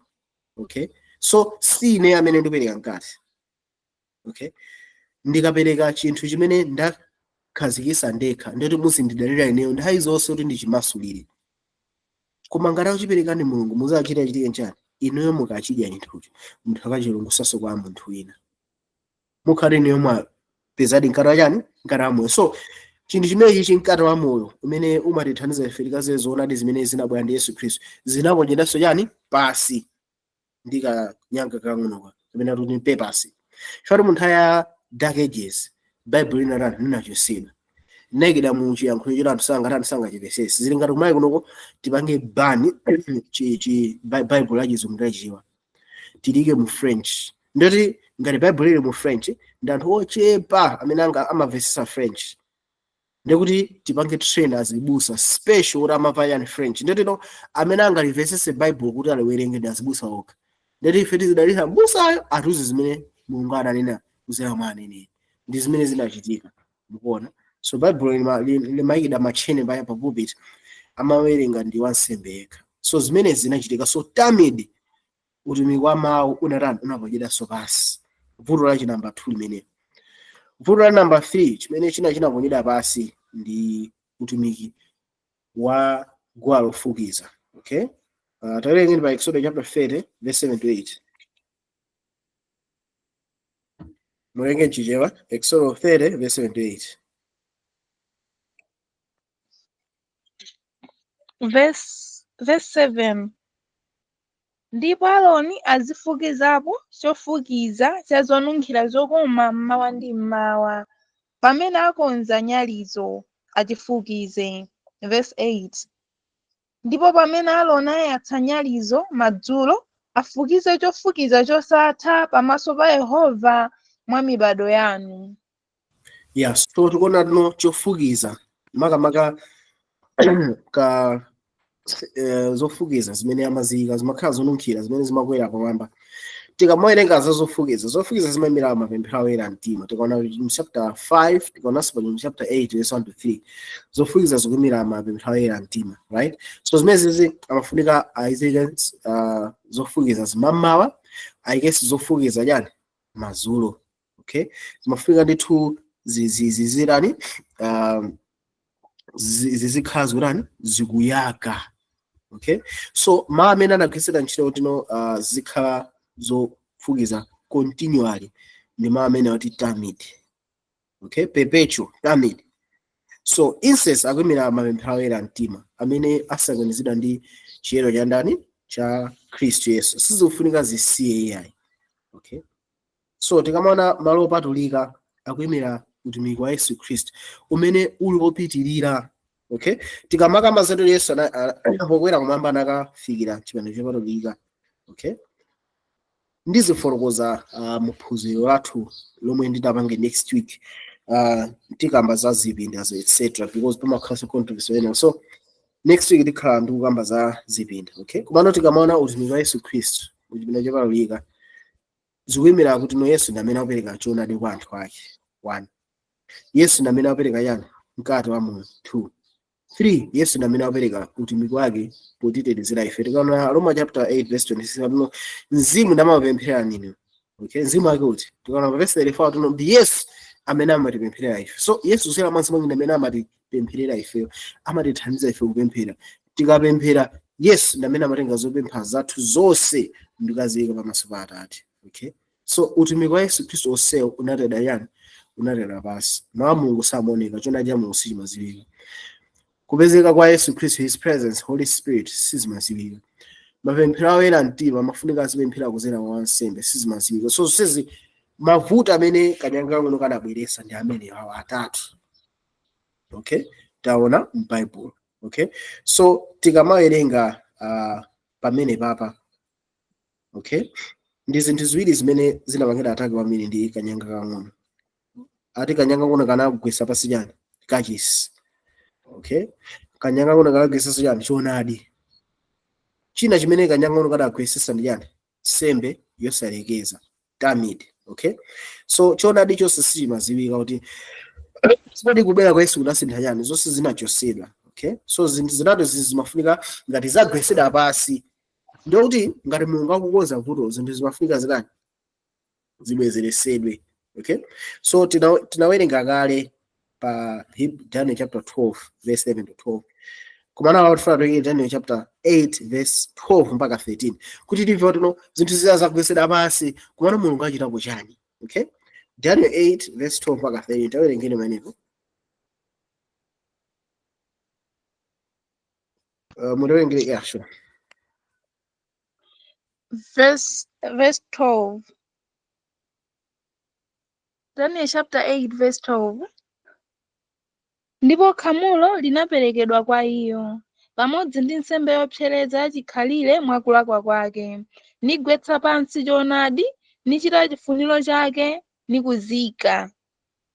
okay? So si ine amene ndikupereka mkate, okay? Ndikapereka chinthu chimene ndakhazikitsa ndekha, ndiyoti muzindidalira ineyo nthawi zonse kuti ndichimasulire. Koma ngati akuchipereka ndi Mulungu, muzachita chitike nchani? Inuyo mukachidya chinthucho, munthu akachilungusanso kwa munthu wina, mukhale inuyo mwapezadi mkate wa chani? Mkate wa moyo. So chinthu chimenechi chi mkate wa moyo umene umatithandiza ife tikaziwe zoonadi zimene zinabwera ndi Yesu Khristu, zinaponyedanso chani pasi ndi kanyanga kang'onoka kapena kuti pepasi. Chifukwa mu nthawi ya Dark Ages Bible linatani? Linachosedwa, linayikidwa mu chiyankhulo choti anthu sangatani, sangachipesese. Zili ngati kumayi kunoko tipange ban chi Bible la Chizungu tachiwa, tilike mu French. Ndoti ngati Bible lili mu French, ndi anthu ochepa amene anga amamvetsetsa French, ndikuti tipange train azibusa special kuti amamva yani French, ndotino amene angalimvetsetse Bible kuti aliwerenge ndi azibusa okha. Ndoti ife tizidalitsa mbusayo atiuze zimene Mulungu ananena kudzera mwa aneneri, ndi zimene zinachitika, mukuona? So Bible limayikidwa machene paya pa pulpit, amawerenga ndi wansembe yekha. So zimene zinachitika, so tamid utumiki wa mawu unatani? Unaponyedwanso pasi. Vuto la chinamba 2 limenelo. Vuto la namba 3 chimene chinaponyedwa pasi ndi utumiki wa guwa lofukiza, okay? Tawerengeni pa Exodus chapter 30 verse 7 to 8. Muwerenge Chichewa, Exodus 30 verse 7 to 8. Verse 7. Ndipo Aaroni azifukizapo chofukiza cha zonunkhira zokoma mmawa ndi mmawa, pamene akonza nyalizo achifukize. Verse 8. Ndipo pamene Aaroni ayatsa nyalizo madzulo, afukize chofukiza chosatha pamaso pa Yehova mwa mibado yanu. Yeah, so tikuona tino chofukiza makamaka ka zofukiza zimene amaziyika zimakhala zonunkhira zimene zimakwera pamwamba. Tikamawerenga za zofukiza, zofukiza zimayimira mapemphero oyera mtima. Tikaona mu chapter 5, tikaonanso pa mu chapter 8 verse 1 to 3, zofukiza zikuyimira mapemphero oyera mtima, right? So zimene zizi amafunika ayizike zofukiza zimammawa, ayikenso zofukiza chani madzulo. Okay, zimafunika ndithu zizirani zizikhala zikutani zikuyaka. Okay, so mawu amene anagwiritsidwa ntchito kuti no zikhala zofukiza continually ndi mawu amene akuti tamid. Okay, perpetual tamid. So incense akuyimira mapemphero oyera mtima amene asakanizidwa ndi chiyero cha ndani cha Khristu Yesu, sizikufunika zisiye iyayi. Okay, so tikamaona malo opatulika akuyimira utumiki wa Yesu Khristu umene uli wopitirira. Okay, tikamakamba zatu Yesu pokwera kumwamba anakafikira chipinda chopatulika. Okay, ndizifotokoza muphunziro lathu lomwe nditapange next week. Tikamba za zipindazo etc, because pamakhalanso controversy ena, so next week tikhala ndikukamba za zipinda. Okay, komano tikamaona utumiki wa Yesu Khristu muchipinda chopatulika zikuyimira kuti no Yesu ndi amene akupereka choonadi kwa anthu ake. 1, Yesu ndi amene akupereka chani mkate wa moyo. 2, 3, Yesu ndi amene akupereka utumiki wake potitetezera ife. Tikaona Roma chapter 8 verse 26 atuno mzimu ndamapemphera nini. Okay, mzimu wake uti tikaona pa verse 34 atuno ndi Yesu amene amatipempherera ife. So Yesu usera mwansi mwake ndi amene amatipempherera ifeyo, amatithandiza ife kupemphera. Tikapemphera Yesu ndi amene amatenga zopempha zathu zonse ndikaziyika pamaso pa Atate. Okay, so utumiki wa Yesu Khristu onsewo unateda yani unatera pasi. Mawu a Mulungu samaoneka, choonadi cha Mulungu sichimadziwika. Kupezeka kwa Yesu Khristu, his presence, Holy Spirit, sizimadziwika. Mapemphero oyera mtima amafunika azipemphera kudzera mwa wansembe, sizimadziwika. So zonsezi mavuto amene kanyanga kang'ono kanabweretsa ndi amene awa atatu. Okay, taona m'Bible. Okay, so tikamawerenga pamene papa, okay, ndi zinthu ziwiri zimene zinapangira attack kwambiri ndi kanyanga kang'ono. Ati kanyanga kang'ono kanagwetsa pasi chani kachisi. Okay, kanyanga kang'ono kanagwetsa chani choonadi. China chimene kanyanga kang'ono kanagwetsa ndi chani nsembe yosalekeza tamid. Okay, so choonadi chonse sichimadziwika kuti sipati kubwera kwa Yesu kunasintha chani, zonse zinachosedwa. Okay, so zinthu zinato zimafunika ngati zagwetsedwa pasi, ndikuti ngati Mulungu akukonza vuto zinthu zimafunika zitani zibwezeresedwe. Okay, so tinawerenga kale pa Daniel chapter 12 verse 11 to 12, komana awa tifuna tiwerenge Daniel chapter 8 verse 12 mpaka 13 kuti timve kuti no zinthu ziza zagwetsedwa pasi komana Mulungu achitapo chani. Okay, Daniel 8 verse 12 mpaka 13, tawerengeni manepo. Mutawerengere, yeah, sure. Verse 12. Daniel chapter 8 verse 12. Ndipo khamulo linaperekedwa kwa iyo, pamodzi ndi nsembe yopsereza yachikhalire mwakulakwa kwake, nigwetsa pansi choonadi, nichita chifuniro chake, nikuzika.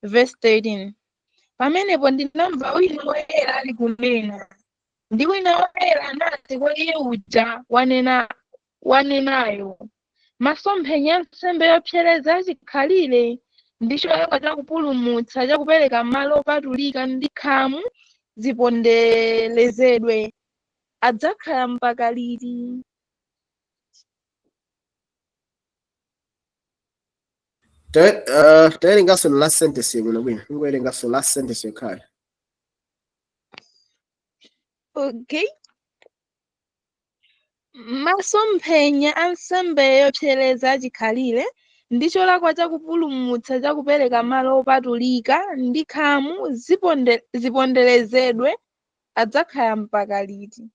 Verse 13. Pamenepo ndinamva wina woyera ali kunena, ndi wina woyera anati kwa iye uja wanenayo, masomphenya a nsembe yopsereza yachikhalire ndi cholakwa chakupulumutsa chakupereka malo opatulika ndi khamu ziponderezedwe, adzakhala mpaka liti? Tawerenganso last sentence bwino bwino, ingowerenganso last sentence yokhayo. Okay. Masomphenya a nsembe yopsereza yachikhalire ndi cholakwa chakupulumutsa chakupereka malo opatulika ndi khamu ziponderezedwe, adzakhala mpaka liti?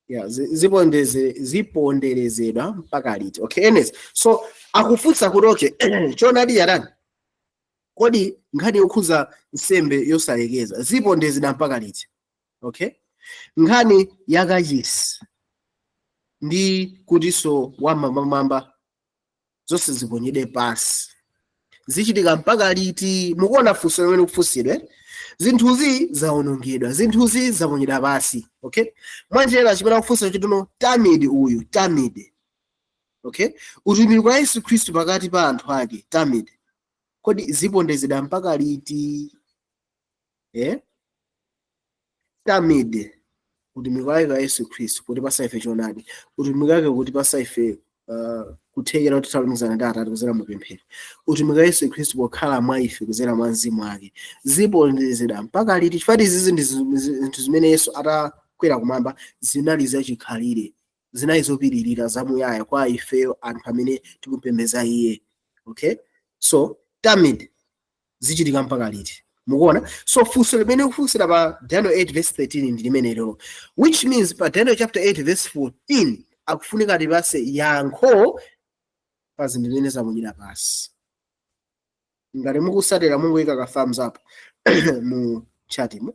Yeah, ziponderezedwa mpaka liti? Okay, anyways, so akufunsa kuti, okay, choonadi yatani? Kodi nkhani yokhuza nsembe yosalekeza zipondezedwa mpaka liti? Okay, nkhani yakachisi ndi kutinso wamwambamwamba zonse ziponyedwe pasi zichitika mpaka liti? Mukuona funso limene kufunsidwe? Zinthuzi zawonongedwa, zinthuzi zaponyedwa pasi. Okay, mwanjera chimene akufunsa chituno tamid uyu tamid. Okay, utumiki wa Yesu Khristu pakati pa anthu ake, tamid, kodi zipondezedwa mpaka liti? Eh, tamid, utumiki wake wa Yesu Khristu kuti pasa ife choonadi, utumiki wake kuti pasa ife kuthekera kuti talumikizana ndi Atate kuzera mupemphero, utumiki wa Yesu Khristu pokhala mwa ife kuzera mwa Mzimu wake, zipondezedwa mpaka liti? Chifukwa izizi ndi zinthu zimene Yesu atakwera kumwamba zinali zachikhalire, zinali zopitirira zamuyaya kwa ifeyo anthu amene tikupembedza iye. Okay, so tamid zichitika mpaka liti? Mukuona? So funso limene kufunsira pa Daniel 8 verse 13 ndi limene lero, which means pa Daniel chapter 8 verse 14 akufunika tipase yankho pa zinthu zimene zaponyedwa pasi. Ngati mukusatira, mungoyika ka thumbs up mu chat mu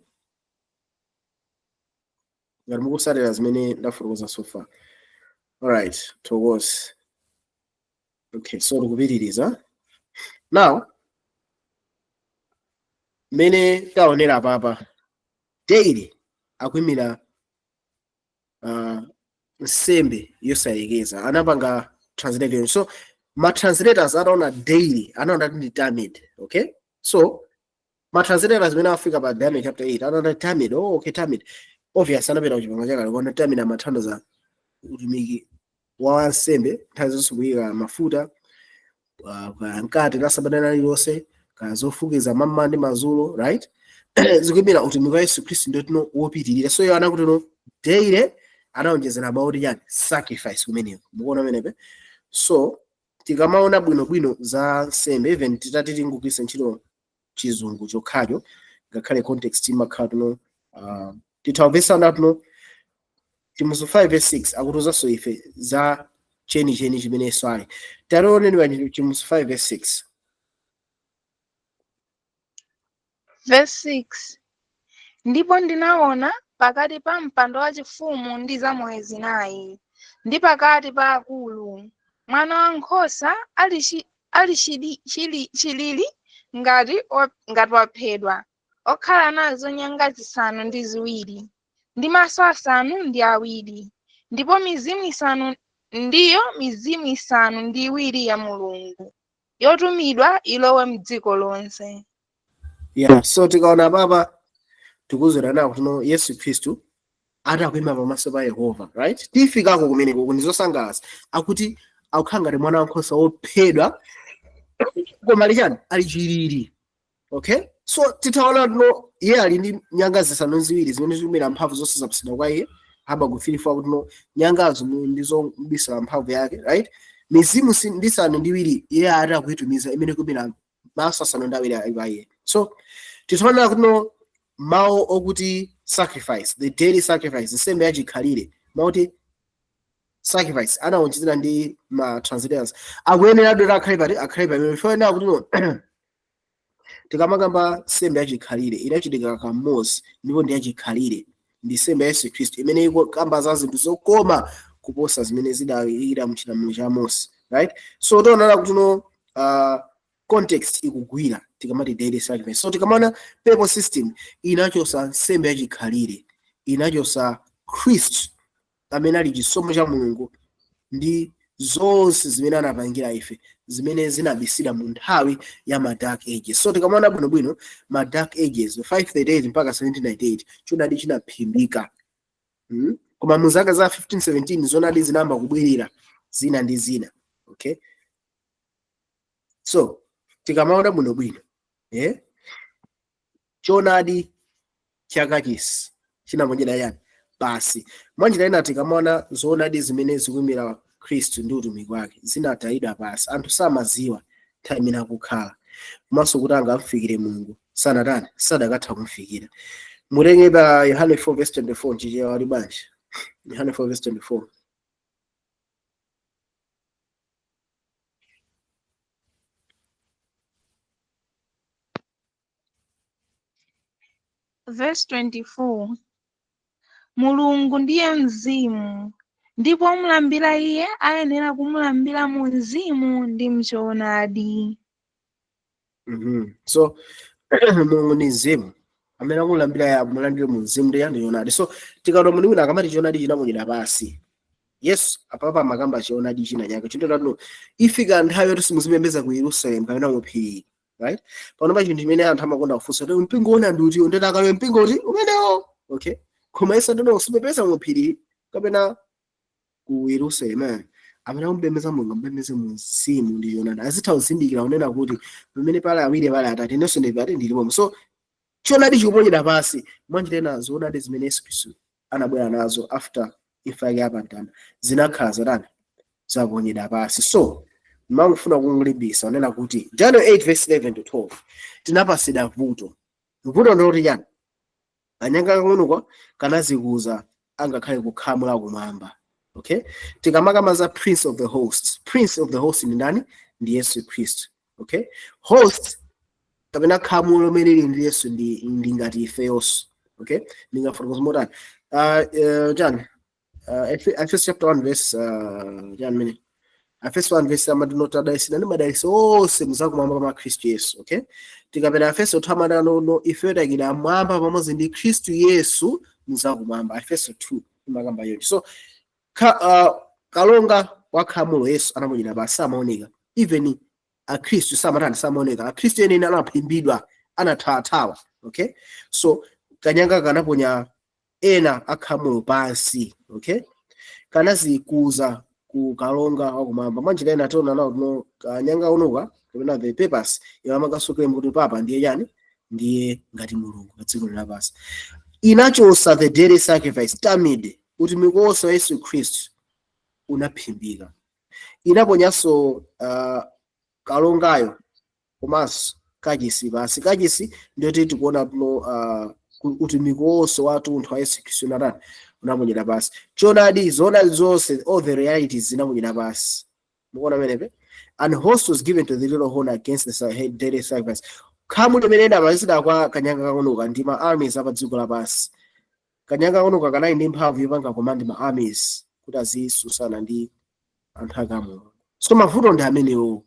ngati mukusatira zimene ndafotokoza so far. Alright, thokoze. Okay, so tikupitiriza now. Mmene taonera papa, daily akuyimira nsembe yosalekeza. Anapanga translation, so ma translators ataona daily anaona kuti ndi tamid. Okay, so ma translators amene afika pa Daniel chapter 8 anaona tamid. Oh, okay, tamid obvious anapita kuchipangano chakale kuona tamid amathandiza utumiki wa wansembe nthawi zonse, kuyika mafuta mkate la sabata lililonse, kaya zofukiza mamma ndi madzulo, right? Zikuyimira utumiki wa Yesu Khristu ndotino wopitirira. So iwo anakuti no, daily anawonjezera mawu kuti chani? Sacrifice kumeneko. Mukuona pamenepe? So tikamaona bwinobwino za nsembe, even titati tingugwiritsa ntchito Chizungu chokhacho, ngakhale context imakhala tuno, tithamvesana tuno. Chivumbulutso 5 verse 6 akutiuzanso ife za chenicheni chimenenso ali. Tationeni pa Chivumbulutso 5 verse 6. Verse 6. Ndipo ndinaona pakati pa mpando wachifumu ndi zamoyo zinayi, ndi pakati pa akulu, mwana wankhosa ali chilili ngati waphedwa, okhala nazo nyanga zisanu ndi ziwiri, ndi maso asanu ndi awiri, ndipo mizimu isanu ndiyo mizimu isanu ndi iwiri ya Mulungu, yotumidwa ilowe m'dziko lonse. Yeah, so tikaona papa tikuzera nawo kuno Yesu Khristu atakwima pamaso pa Yehova, right? Tifikako kumeneko ndi zosangalatsa. Akuti akukhala ngati mwana wankhosa wophedwa, koma ali chani? Ali chilili. Okay, so titaona tuno iye ali ndi nyanga zisanu ndi ziwiri zimene zikumira mphamvu zonse zapatsidwa kwa iye, Habakkuk 3:4, kuti no, nyangazo ndizo mbisala mphamvu yake, right? Mizimu ndi isanu ndi iwiri iye ati akuyitumiza imene ikumira maso asanu ndi awiri ali pa iye. So titaona kuti no, mawu okuti sacrifice, the daily sacrifice, nsembe yachikhalire, mawu kuti sacrifice anawonjezera ndi ma translators akuyenera dota akhale pati? Akhale pamene ife kuti no, tikamakamba nsembe yachikhalire inachitika kamodzi ndipo ndi yachikhalire, ndi nsembe ya Yesu Khristu imene ikukamba za zinthu zokoma kuposa zimene zidayikira mchilamulo cha Mose, right? So tionana kuti no, context ikugwira tikamati daily sacrifice. So tikamaona papal system inachosa nsembe yachikhalire, inachosa Khristu amene ali chisomo cha Mulungu ndi zonse zimene anapangira ife zimene zinabisira mu nthawi ya ma Dark Ages. So tikamaona bwinobwino ma Dark Ages, 538 mpaka 1798, choonadi chinaphimbika. Koma mu zaka za 1517 zonadi zinayamba kubwerera zina ndi zina. Okay, so tikamaona bwinobwino, choonadi chakachisi chinaponyedwa yani? Pasi. Mwanjira ina, tikamaona zoonadi zimene zikuyimira Khristu ndi utumiki wake zinatayidwa pasi. Anthu samaziwa nthawi imene akukhala komanso kuti angamfikire Mulungu sanatani? Sadakatha kumfikira. Mutenge pa Yohane 4 verse 24, Chichewa ali bwanji? Yohane 4 verse 24. Verse 24. Mulungu ndiye mzimu, ndipo omulambira iye ayenera kumulambira mu mzimu ndi mchoonadi. So Mulungu ndi mzimu, amene akulambira ya mulandire mu mzimu ndi yani choonadi. So tikaona munthu wina akamati choonadi chinaponyedwa pasi, Yesu apapa amakamba choonadi china chake chinthu ifika nthawi yoti simuzipembedza ku Yerusalemu kapena mu phiri, right? Pano pa chinthu chimene anthu amakonda kufunsa kuti mpingo una ndi uti, ndeti akalowe mpingo uti umenewo, okay? Koma Yesu atino usipembedza mu phiri kapena ku Yerusalemu, amene akumupembedza Mulungu amupembedze mu mzimu ndi choonadi. Azitha kuzindikira kunena kuti pamene pali awiri pali atatu, inenso ndipati ndilipomo. So choonadi chikuponyedwa pasi mwanjira ina, zoonadi zimene Yesu Khristu anabwera nazo after imfa yake yapamtanda zinakhala zatani, zaponyedwa pasi. So mangofuna kungulimbisa kunena kuti Daniel 8 verse 11 to 12 tinapasidwa vuto. Vuto ndiloti chani? Kanyanga kakang'onoka kanazikuza angakhale kukhamu la kumwamba. Okay, tikamakamba za prince of the hosts, prince of the host ndi ndani? Ndi Yesu Khristu. Okay, host kapena khamu lomwe lili ndi Yesu ndi ngati ifeyonso. Okay, ndingafotokoza motani? Chani, Efeso chapter 1 verse chani mene Efeso 1 verse amati notadalitsidwa ndi madalitso onse muzakumwamba pa Khristu Yesu. Okay, tikapita Efeso 2 amati no ife tayikidwa mwamba pamodzi ndi Khristu Yesu muzakumwamba. Efeso 2 imakamba yoti so kalonga wa khamulo Yesu anamuyira pasi, samaoneka. Even akhristu samatani, samaoneka. Akhristu ene anaphimbidwa, anathawathawa. Okay, so kanyanga kanaponya ena akhamulo pansi. Okay, kanazikuza ku kalonga wakumwamba. Mwanjira ina tiona nawo no kanyanga unuka kapena the papers iwo kuti papa ndiye chani, ndiye ngati Mulungu pa dziko lapansi. Inachosa the daily sacrifice tamid, utumiki wonse wa Yesu Khristu unaphimbika. Inaponyanso kalongayo komanso kachisi pasi. Kachisi ndiyoti tikuona tuno utumiki wonse wa tunthu wa Yesu Khristu unatani, unaponyedwa pasi. Choonadi, zoonadi zonse, all the realities zinaponyedwa pasi. Mukuona pamenepe? And host was given to the little horn against the daily sacrifice. Khamu limene linapatsidwa kwa kanyanga kakang'onoka ndi ma armies apa dziko lapansi. Kanyanga kakang'onoka kanali ndi mphamvu yopanga command ma armies kuti azisusana ndi anthu ake a Mulungu. So mavuto ndi amenewo.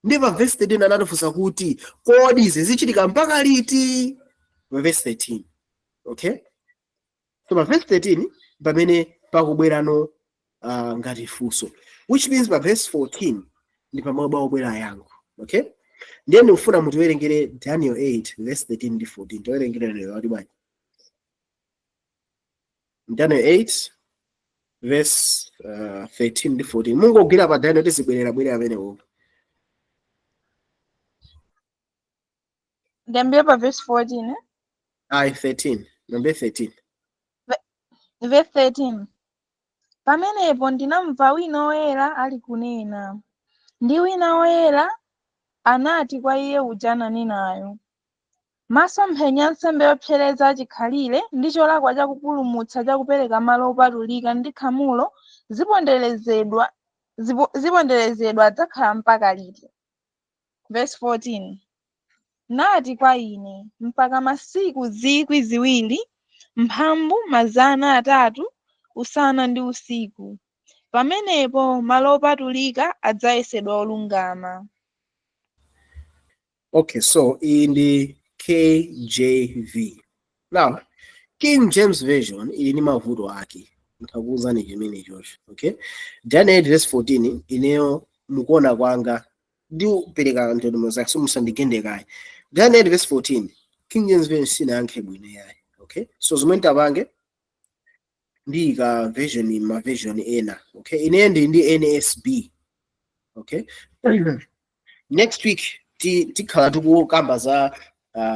Ndi pa verse 13 anatifunsa kuti kodi izi zichitika mpaka liti? Pa verse 13. Okay, so pa verse 13 pamene pakubwerano ngati funso, which means pa verse 14 ndi pamwe pakubwera yankho. Okay, ndiye ndikufuna mutiwerengere Daniel 8 verse 13 ndi 14. Tiwerengere lero ati bwanji? Daniel 8 verse 13 ndi 14. Mungogwira pa Daniel, tizibwerera bwerera amenewo. Ndiyambire pa verse 14, eh? Ayi, 13, number 13. Verse 13. Pamenepo ndinamva wina woyera ali kunena, ndi wina woyera anati kwa iye uja ananenayo, masomphenya a nsembe yopsereza achikhalire ndi cholakwa chakupulumutsa chakupereka malo opatulika ndi khamulo ziponderezedwa adzakhala mpaka liti? Verse 14. Nati kwa ine, mpaka masiku 2300 usana ndi usiku. Pamenepo malo opatulika adzayesedwa olungama. Okay, so iyi ndi KJV. Now, King James Version ili ndi mavuto ake. Ntakuwuzani chimene chocho. Okay, Daniel 8 verse 14, ineyo mukuona kwanga ndiupereka ndondomeko zake, so musandigende kaye. Daniel 8 verse 14, King James Version sinayankhe bwino yayi. Okay, so zomwe ntapange ndiyika version ma version ena. Okay, ine ndi ndi NASB. Okay, next week tikhala tikukamba za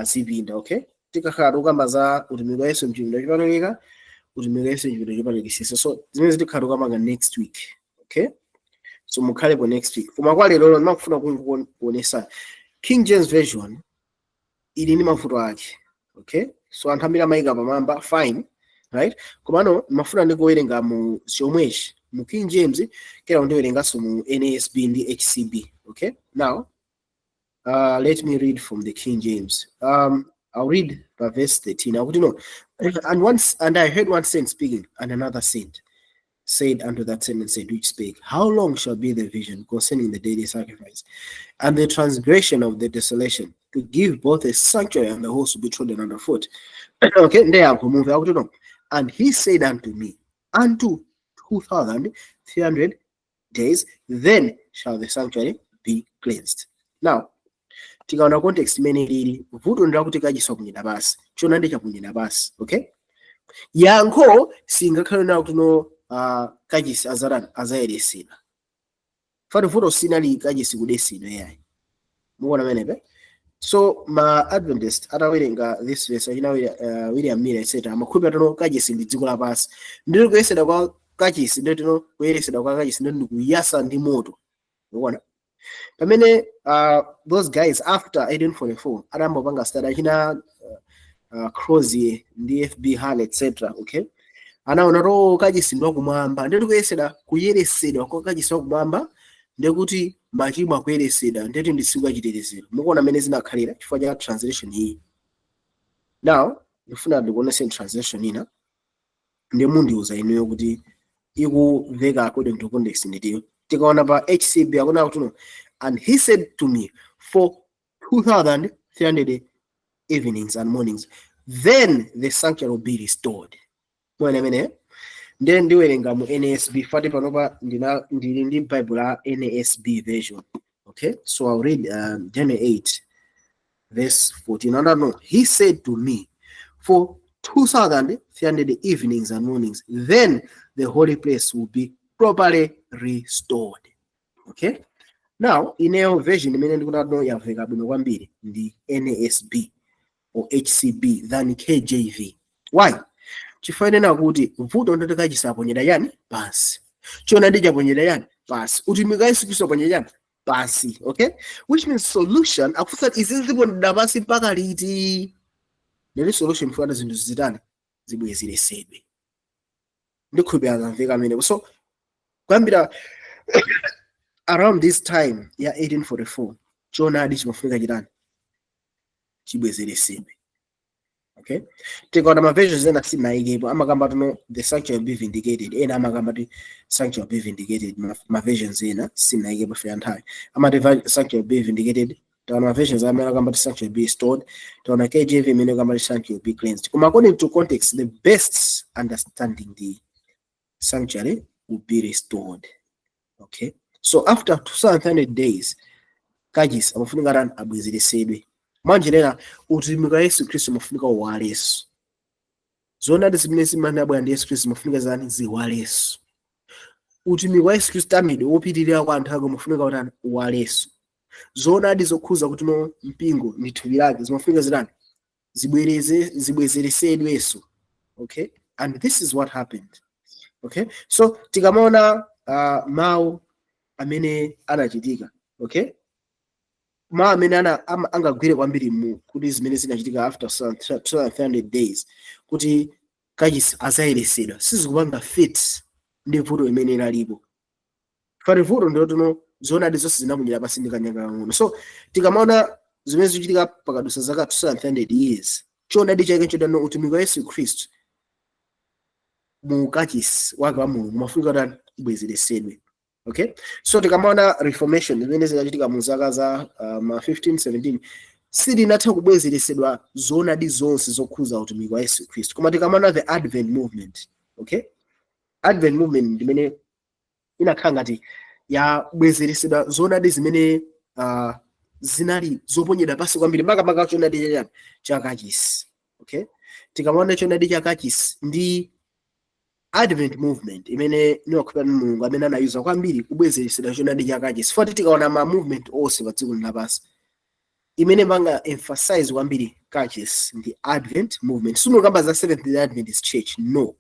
zipinda. Okay, tikakhala tikukamba za utumiki wa Yesu mchipinda chopatulika, utumiki wa Yesu mchipinda chopatulikisisa. So zimene tikhala tikukamba next week. Okay, so mukhalepo next week. Koma kwa lero ndimafuna kuonesa King James Version ili ndi mavuto ake. Okay, so anthu ambiri amayika pamwamba, fine. Right, komano mafuna ndikuwerenga mu chomwechi mu King James, kera ndiwerenganso mu NASB ndi HCB. Okay, now let me read from the King James. I'll read by verse 13. Akuti no, and once and I heard one saint speaking, and another saint said unto that same and said which spake, "How long shall be the vision concerning the daily sacrifice and the transgression of the desolation, to give both a sanctuary and the host to be trodden underfoot?" Okay, ndeyankho mumve. Akuti no, and he said unto me, "Unto 2300 days, then shall the sanctuary be cleansed." Now tikaona context imene ilili, vuto ndilakuti kachisi wapunyira pasi, chona chapunyira pasi. Okay, yankho singakhale nawo kuti no, kachisi azatani, azayeresedwa. Fati vuto sinali kachisi kudesedwa yayi. Mukuona menepe? So ma Adventist atawerenga this verse, achina William Miller etc., amakhulupirira tono kachisi ndi dziko lapansi, ndilo kuyesedwa kwa kachisi, ndilo tino kuyeresedwa kwa kachisi ndilo ndikuyasa ndi moto. Mukuona pamene those guys after 1844 adambopanga study, achina Crozier ndi FB Hall etc., okay, anaona to kachisi ndi wakumwamba, nditi kuyesedwa, kuyeresedwa kwa kachisi wakumwamba ndikuti machimo akuyeresedwa, nditi ndi tsiku lachitetezero. Mukuona mmene zinakhalira chifukwa cha translation iyi. Now ndifuna ndikuoneseni translation ina, ndi mundiuza inuyo kuti ikumveka according to context nditiyo. Tikaona pa HCB, akuona kuti no, and he said to me, "For 2300 evenings and mornings, then the sanctuary will be restored." Mwene amene ndiye ndiwerenga mu NASB, fati panopa ndina ndili ndi Bible la NASB version. Okay, so I'll read Daniel 8 verse 14. And I know he said to me, "For 2300 evenings and mornings, then the holy place will be properly restored." Okay, now ineyo version imene ndikuti yamveka bwino kwambiri ndi NASB or HCB than KJV. Why? Chifukwa inena kuti vuto ndoti kachisi aponyera yani pansi, chona ndi chaponyera yani pansi, utumiki wa Yesu Khristu aponyera yani pansi. Okay, which means solution akufunsa izi ziponyera pansi mpaka liti? Neli solution mfuna zinthu zitani? Zibwezeresedwe. Ndikhulupirira zamveka amenepo. So kuyambira around this time ya 1844, choonadi chimafunika chitani? Chibwezeresedwe. Okay, tikaona ma versions ena sinayikepo, amakamba tuno "the sanctuary will be vindicated", ena amakamba ti "sanctuary will be vindicated". Ma versions ena sinayikepo fika nthawi amati "sanctuary will be vindicated". Taona ma versions amene akamba ti "sanctuary will be restored", taona KJV imene akamba ti "sanctuary will be cleansed". Koma according to context, the best understanding, the sanctuary will be restored. Okay, so after 2300 days, kachisi amafunika tani? Abwezeresedwe. Mwanjirera utumiki wa Yesu Khristu umafunika uwalenso. Zoonadi zimene zimanabwera ndi Yesu Khristu zimafunika zani? Ziwalenso. Utumiki wa Yesu Khristu amide wopitirira kwa anthu ake umafunika kutani? Uwalenso. Zoonadi zokhuza kuti no, mpingo ndi thupi lake zimafunika zitani? Zibwereze, zibwezeresedwenso. Okay, and this is what happened. Okay, so tikamaona mawu amene anachitika, okay, mawu amene angagwire kwambiri mu kuti zimene zinachitika after 200 days kuti kachisi azayeresedwa, sizikupanga fit ndi vuto imene inalipo. Fati vuto ndilotino zoonadi zonse zinamunyera pasi ndi kanyanga kang'ono. So tikamaona zimene zikuchitika pakadusa zaka 200 years, choonadi chake chodano utumiki wa Yesu Khristu mu kachisi wake wa Mulungu mafunika kuti ibwezeresedwe. Okay, so tikamaona Reformation zimene zinachitika mu zaka za ma 15 17, silinatha kubwezeresedwa zoonadi zonse zokhuza utumiki wa Yesu Khristu. Koma tikamaona the Advent Movement, okay, Advent Movement ndimene inakhala ngati yabwezeresedwa zoonadi zimene zinali zoponyedwa pasi kwambiri, makamaka choonadi chachani? Chakachisi. Okay, tikamaona choonadi chakachisi ndi Advent Movement imene niwakhulupirira Mulungu amene anayuza kwambiri kubwezeresedwa choonadi chakachisi. Foti tikaona ma movement onse pa dziko lapansi, imene panga emphasize kwambiri kachisi ndi Advent Movement. Sindikamba za Seventh Day Adventist Church, no,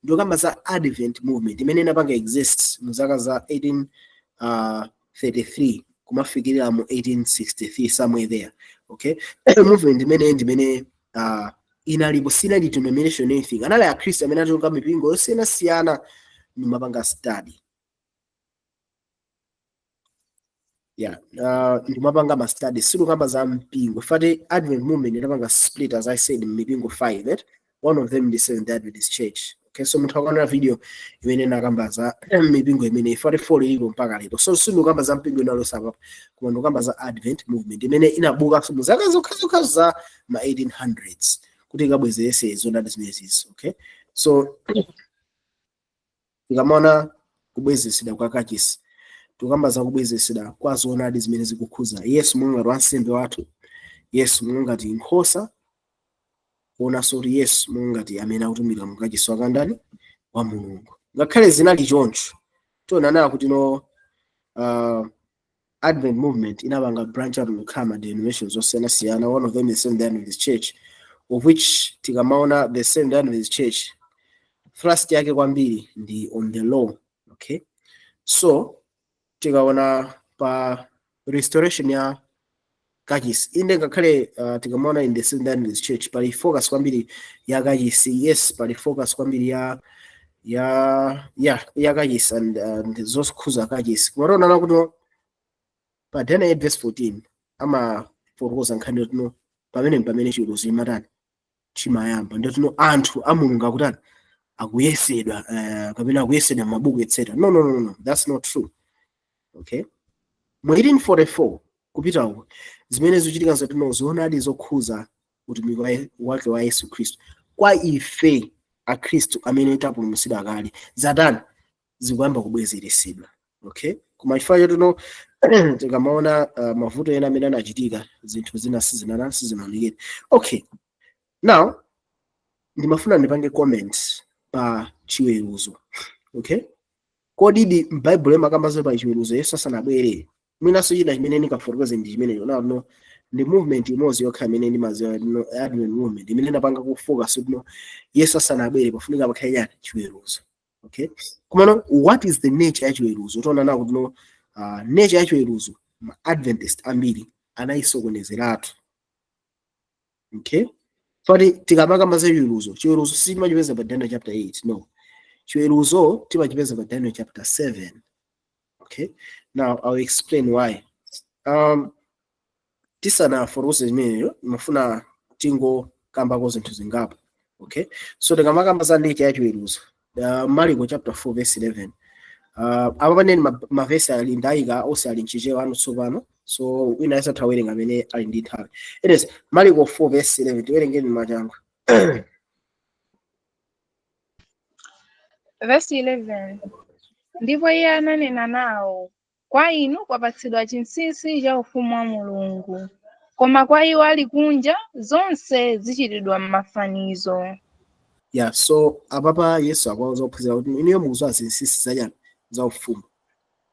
ndikamba za Advent Movement imene inapanga exist mu zaka za 1833 kumafikirira mu 1863, somewhere there. Okay, movement imene ndimene Inalipo, sinali denomination anything. Anali akhristu amene achoka mipingo yosiyanasiyana ndimapanga study. Yeah, ndimapanga ma study, sitikamba za mpingo. Fati Advent movement inapanga split, as I said, mipingo 5, eh? One of them ndi Seventh Adventist Church. Okay, so munthu akaonera video imene nakamba za mipingo imene ifati 4 ilipo mpaka lero. So sindikamba za mpingo inalosa papa, koma ndikamba za Advent movement imene inabuka mu zaka zokhazokha za ma 1800s kuti ikabwezerese zonadi zimenezi. Okay, so tikamaona kubwezesedwa kwa kachisi, tikamba za kubwezesedwa kwa zoonadi zimene zikukhuza Yesu monga ngati wansembe wathu, Yesu monga ngati nkhosa, kuonanso kuti Yesu monga ngati amene akutumikira mu kachisi wakandani wa Mulungu. Ngakhale zinali choncho, tionanaa kuti no, Advent movement inapanga branch out kukhala ma denominations osiyanasiyana. One of them is Seventh Adventist Church, of which tikamaona the Seventh Adventist Church, thrust yake kwambiri ndi on the law. Okay, so tikaona pa restoration ya kachisi, inde ngakhale tikamaona in the Seventh Adventist Church pali focus kwambiri ya kachisi, yes, pali focus kwambiri ya kachisi and zokhuza kachisi, koma tionana kuti pa Daniel 8 verse 14 amafotokoza nkhani yotino pamene chiweruzo chimatani, chimayamba, ndiyotino anthu a Mulungu akutani, akuyesedwa, kapena akuyesedwa m'mabuku, etc. No, no, no, no, that's not true. Okay, mu 1844 kupita uko, zimene zikuchitika zatino zoonadi zokhuza utumiki wake wa Yesu Khristu kwa ife akhristu amene tapulumutsidwa kale zatani, zikuyamba kubwezeresedwa. Okay, koma chifukwa chotino tikamaona mavuto ena amene anachitika, zinthu zina sizinana sizinaonekere. Okay, now ndimafuna ndipange comment pa chiweruzo. Okay, kodi m'Baibulo imakamba pa chiweruzo Yesu asanabwere? Mwinanso china chimene ndingafotokoze ndi chimenecho. Now no, ndi movement imodzi yokha imene ndimaziwa, no, Advent movement, imene inapanga ku focus kuti no, Yesu asanabwere pafunika pakhale chani, chiweruzo. Okay, komano what is the nature ya chiweruzo? Tiona na kuti no, nature ya chiweruzo ma Adventist ambiri anayisokonezeratu. Okay, fati tikamakamba za chiweruzo, chiweruzo sitimachipeza pa Daniel chapter 8. No, chiweruzo timachipeza pa Daniel chapter 7. Okay, now I'll explain why. Tisanafotokoze zimeneyo, mafuna tingokambako zinthu zingapo. Okay, so tikamakamba za nature ya chiweruzo, Marko chapter 4 verse 11, apa paneni mavesi ali ndayika onse ali mchichewa anu tsopano, so wina asatha werenga amene ali ndi nthawi. Anyways, Marko 4 verse 11, tiwerengeni machangu. Verse 11. Ndipo iye ananena nawo, kwa inu kwapatsidwa chinsinsi cha ufumu wa Mulungu, koma kwa iwo ali kunja zonse zichitidwa m'mafanizo. Yeah, so apapa Yesu akuwauza ophunzira kuti inuyo mukudziwa zinsinsi za chani, za ufumu.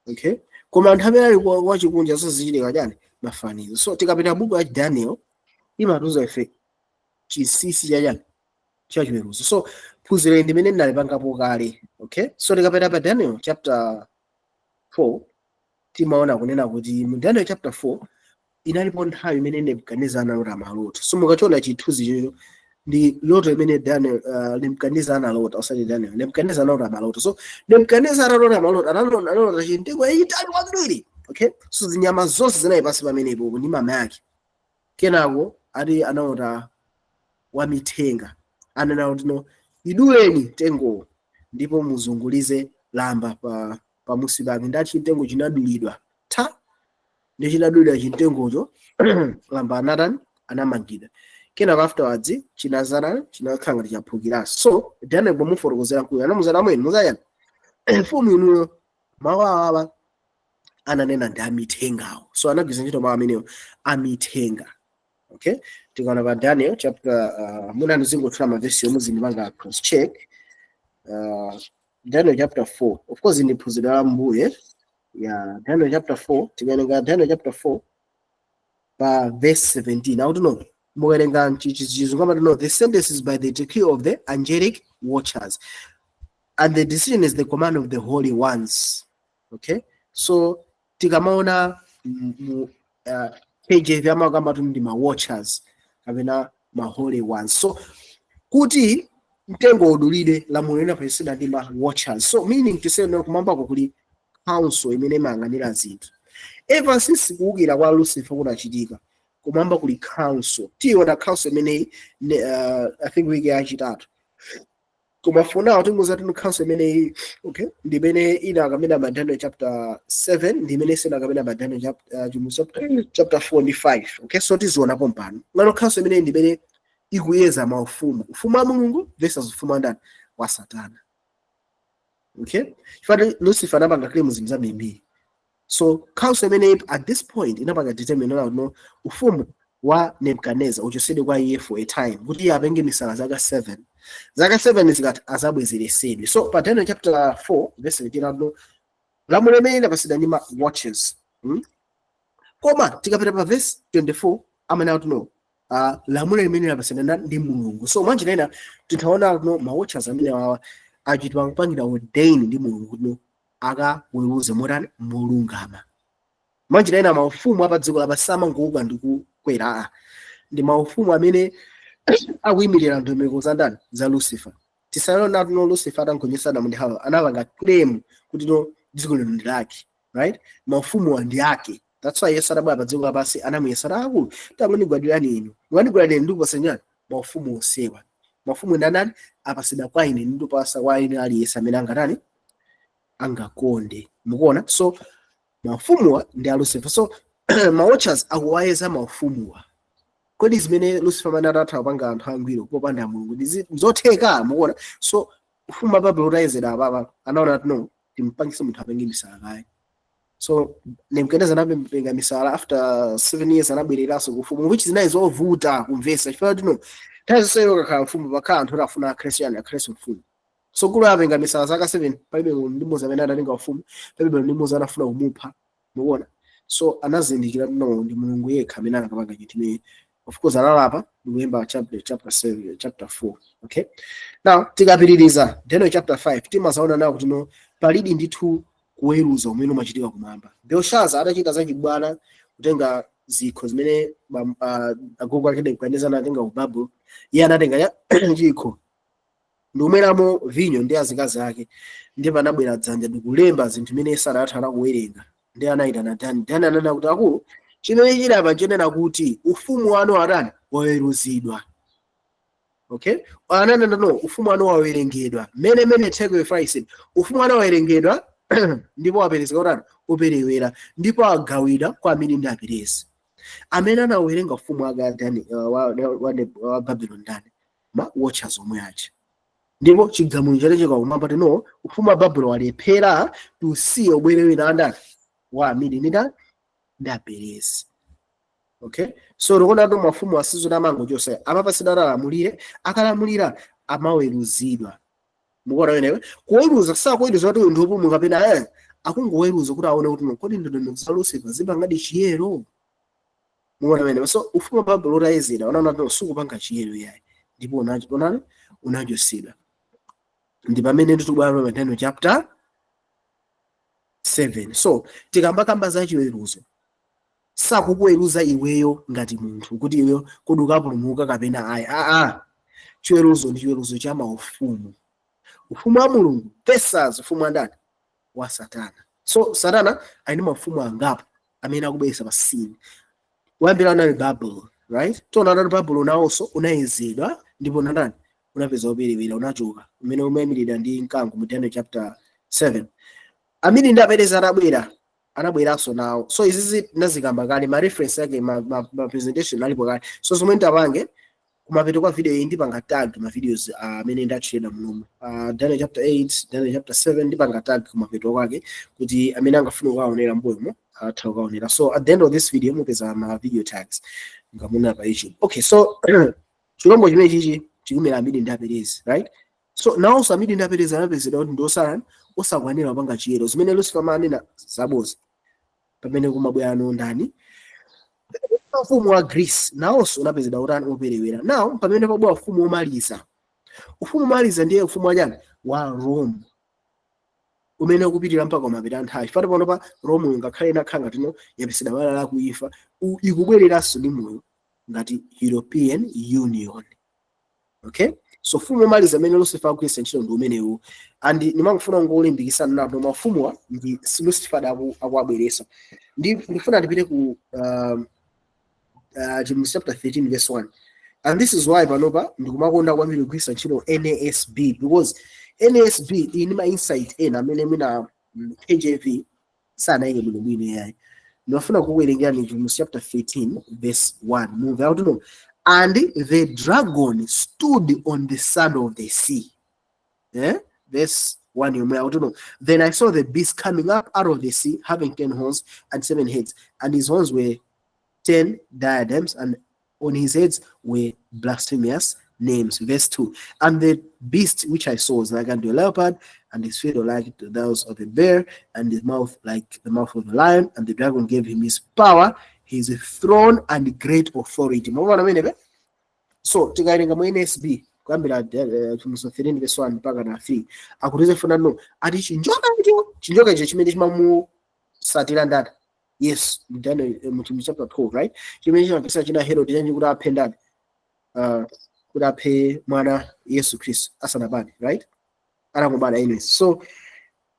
Okay, koma anthu amene ali wachikunja zonse zichitika chani, mafanizo. So tikapita buku ya Daniel, imatiuza ife chinsinsi cha chani, cha chiweruzo. So phunziro ndimene ndinalipangapo kale. Okay, so tikapita pa Daniel chapter 4, timaona kunena kuti mu Daniel chapter 4 inalipo nthawi imene Nebukadnezar analota maloto. So mukachiona chithunzi chocho, ndi loto imene Daniel, Nebukadnezar analota, osati Daniel, Nebukadnezar analota maloto. So Nebukadnezar analota maloto, analota chimtengo yayitali kwambiri. Okay, so zinyama zonse zinali pansi pamenepo ndi mama yake. Kenako ati analota wamithenga anena kuti no, iduleni mtengowo ndipo muzungulize lamba pa pamusi pake. Ndati chimtengo chinadulidwa tha, ndi chinadulidwa chimtengocho, lamba anatani, anamangidwa. Kenako afterwards chinazana, chinakhala ngati chaphukiranso. So Daniel pomufotokozera mkulu anamuzana amweni muzayani mfumu inuyo, mawu awawa ananena ndi amithengawo. So anagwiritsa ntchito mawu amenewo, amithenga. Okay, tikaona pa Daniel chapter, muna ndizingotchula mavesi yomwe zindipanga cross check. Daniel chapter 4, of course ndi phunziro la mbuye ya Daniel chapter 4. Tikawerenga Daniel chapter 4 pa verse 17, akuti no, mukawerenga chizungu amati no, the sentence is by the decree of the angelic watchers and the decision is the command of the holy ones. Okay, so tikamaona mu KJV amakamba ndi ma watchers kapena ma holy ones. So Kuti mtengo udulidwe, lamulo linaperekedwa ndi ma watchers. So meaning to say, no, kumwambako kuli council imene imayang'anira zinthu. Ever since kuwukira kwa Lucifer kunachitika, kumwamba kuli council. Tiona council imeneyi I think wiki yachitatu, koma for now tingoza tino council imeneyi, okay, ndimene inakamena ma Daniel chapter 7, ndimene sinakamena ma Daniel chapter, chapter 4 ndi 5. Okay, so tizionapo mpano ngano council imeneyi ndimene ikuyeza maufumu, ufumu wa Mulungu versus ufumu wa ndani? Wa Satana. Okay, chifukwa Lucifer anapanga claim zinthu zambirimbiri. So council imeneyi at this point inapanga determine no, ufumu wa Nebuchadnezzar uchosedwe kwa iye for a time, kuti iye apenge misala zaka 7. Zaka 7 zikati azabwezeresedwe. So pa Daniel chapter 4 verse 17 no, lamulo imene inapasidwa ndi ma watchers, Koma tikapita pa verse 24 amene akuti no, lamulo limene linapasidwa ndi Mulungu. So mwanjira ina titaona no, ma watchers amene awa achitwa kupangira ordain ndi Mulungu kuti no, akaweruze motani? Molungama. Mwanjira ina maufumu apa dziko lapansi samangouka ndi kukwera, ndi maufumu amene akuyimirira ndondomeko za ndani? Za Lucifer. Tisaona no, Lucifer atankhonyesa Adamu ndi Hawa anapanga claim kuti no, dziko lino ndi lake, right? Maufumu ndi ake. That's why Yesu adabwera pa dziko lapansi, anamuyesa, akulu, tangondigwadirani inu, mukandigwadira ndikupasa nyani? Maufumu onsewa. Maufumu ndi andani? Apasidwa kwa ine, ndikupasa kwa ine aliyense amene angatani? Angakonde. Mukuona? So maufumuwa ndi a Lucifer. So ma watchers akuwayeza maufumuwa. Kodi zimene Lucifer amene atatha kupanga anthu angwiro popanda Mulungu ndi zotheka? Mukuona? So ufumu wa Babuloni utayezedwa apapa, anaona kuti no, timpangise munthu apenge misala kaye. So Nebukadnezar anapenga misala. After 7 years anabwereranso ku ufumu, which zinali zovuta kumvesa, chifukwa kuti no, nthawi zonse kakhala mfumu pakhala anthu oti afuna akhristu akhristu mfumu. So kulu apenga misala zaka 7, palibe ndi mmodzi amene adatenga ufumu, palibe ndi mmodzi anafuna kumupha. Mukuona? So anazindikira, no, ndi Mulungu yekha amene anakapanga chinthu imeneyi. Of course analapa ndikuyemba chapter 7, chapter 4. Okay, now tikapitiriza Daniel chapter 5, timazaona nawo kuti no, palidi ndithu kuweruza umene umachitika kumwamba. Belshaza adachita zachibwana, kutenga zikho zimene agogo ake Nebukadnezar anatenga ku Babuloni. Iye anatenga chikho ndikumweramo vinyo ndi azikazi ake, ndi panabwera dzanja ndikulemba zinthu zimene sadatha kuwerenga. Ndi anayitana Dani. Dani ananena kuti, akulu, chimene chilapa chenena kuti ufumu wanu atani? Waweruzidwa. Okay, ananena no, ufumu wanu wawerengedwa. Mene mene tekel ufarsin, ufumu wanu wawerengedwa ndipo waperezeka utani? Uperewera, ndipo agawidwa kwa amene ndi Aperezi. Amene anawerenga ufumu wake adani wa Babylon ndani? Ma watchers omwe aja. Ndipo chigamulo chatecheka kumwamba tino, ufumu wa Babylon walephera, tusiye ubwerewera andani? Wa Amidi ndi ndani? Ndi Aperezi. Okay, so tikuona tu mafumu asizoti amangochosa, amapasidwa atalamulire, akalamulira amaweruzidwa. Mukuona wenewe kuweruza, sakuweruza kuti munthu wopulumuka kapena akungoweruza kuti aone kuti no, kodi ndondomeko za Lucifer zipangadi chiyero? Mukuona wenewe? So ufumu wa Babuloni utayezedwa, unaona kuti sukupanga chiyero yayi, ndipo onani unachosedwa. Ndi pamene nditubwera pa Daniel chapter 7. So tikambakamba za chiweruzo, sakukuweruza iweyo ngati munthu kuti iweyo kodi ukapulumuka kapena ayi. Aa, chiweruzo ndi chiweruzo cha maufumu, ufumu wa Mulungu versus ufumu wa ndani? Wa Satana. So Satana ali ndi mafumu angapo amene akubweretsa pa scene. Kuyambira anali Babel, right? Tiona anali Babel, nawonso unayezedwa ndipo unatani? Unapeza uperewera, unachoka, umene umayimiridwa ndi mkango mu Daniel chapter 7. Amene ndi Aperezi atabwera, anabweranso nawo. So izizi nazikamba kale, ma reference yake, ma presentation alipo kale. So zomwe ndapange kumapeto kwa video iyi, ndipanga tag ma videos amene ndatchedwa munomu, Daniel chapter 8, Daniel chapter 7, ndipanga tag kumapeto kwake kuti amene angafune kukaonera mbuyomo atha kukaonera. So at the end of this video mupeza ma video tags ngamuna pa YouTube. Okay, so chilombo chimene chichi chikumera Amidi ndi Aperezi, right? So nawonso Amidi ndi Aperezi anapezedwa kuti ndi osakwanira kupanga chiyero, zimene Lucifer amanena zaboza. Pamene kumabwera no ndani? Ufumu wa Greece nawonso unapezedwa utani? Operewera. Now pamene pabwera ufumu womaliza, ufumu womaliza ndiye ufumu wachani? Wa Rome, umene ukupitirira mpaka umapita nthawi. Chifukwa pano pa Rome ngakhale inakhala ngati no, yapesedwa bala la kuifa, ikubwereranso ndi moyo ngati European Union. Okay, So ufumu womaliza amene Lucifer akugwiritsa ntchito ndi umenewu, and ndimangofuna ngolimbikisana napo mafumuwa ndi Lucifer akuabweresa. Ndifuna ndipite ku James chapter 13 verse 1, and this is why panopa ndikumakonda kwambiri kugwiritsa ntchito NASB, because NASB ili ndi ma insight ena amene mwina KJV sanayike bwinobwino yayi. Ndimafuna kukuwerengerani James chapter 13 verse 1. Mumve akuti no, "And the dragon stood on the sand of the sea." Eh? Verse 1 yomwe akuti no, "Then I saw the beast coming up out of the sea, having 10 horns and seven heads, and his horns were 10 diadems, and on his heads were blasphemous names." Verse 2, "And the beast which I saw was like unto a leopard, and his feet were like to those of a bear, and his mouth like the mouth of a lion. And the dragon gave him his power, his throne, and great authority." Muona pamenepe? So tikawerenga mu NSB kuyambira chivumbulutso 13 verse 1 mpaka na 3, akutize funa no ati chinjoka icho chimene chimamusatira ndani? Yes, Daniel, mu chapter 12, right? Chimene chimapesa china Herod chanji kuti aphe ndani? Kuti aphe mwana Yesu Khristu asanabadwe, right? Atangobadwa anyways. So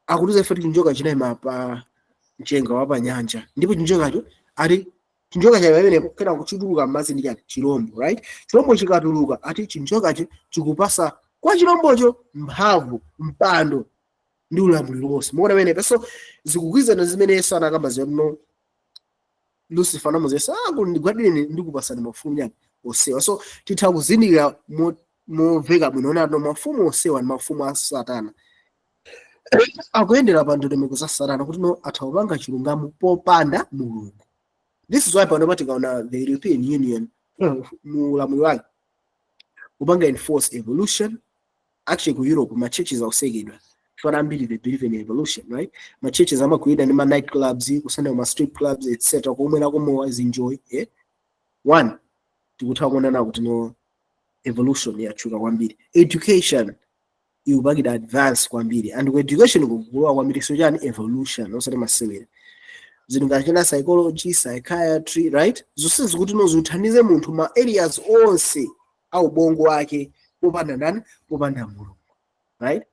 akutiza ife kuti chinjoka chinayima pa mchenga wa pa nyanja, ndipo chinjokacho ati chinjoka chali pamenepo, kena kuchituluka m'madzi ndi chani? Chilombo, right? Chilombo chikatuluka, ati chinjokacho chikupasa kwa chilombocho mphamvu, mpando ndi ulamuliro wonse. Muona pamenepo? So zikugwirizana zimene Yesu anakamba zino. Lucifer anamuzesa, "Ndigwadire, ndikupasani mafumu yani osewa." So titha kuzindikira momveka bwino nato mafumu osewa ndi mafumu a Satana, akuyendera pa ndondomeko za Satana, kuti no atha kupanga chilungamo popanda Mulungu. This is why pano tikaona the European Union mu ulamuliro wake kupanga enforce evolution. Actually, ku Europe ma churches akusekedwa chifukwa ambiri they believe in evolution, right? Ma churches amagwirira ndi ma night clubs, kusanda ma strip clubs, etc., komwera komowa zinjoy, eh? One, tikutha kuona kuti no evolution yatchuka kwambiri, education ikupangidwa advance kwambiri, and ku education kukulowa kwambiri. So chani? Evolution, osati masewera. Zinthu ngati china psychology, psychiatry, right? Zonse zikuti no zithandize munthu ma areas onse a ubongo wake popanda ndani? Popanda Mulungu, right?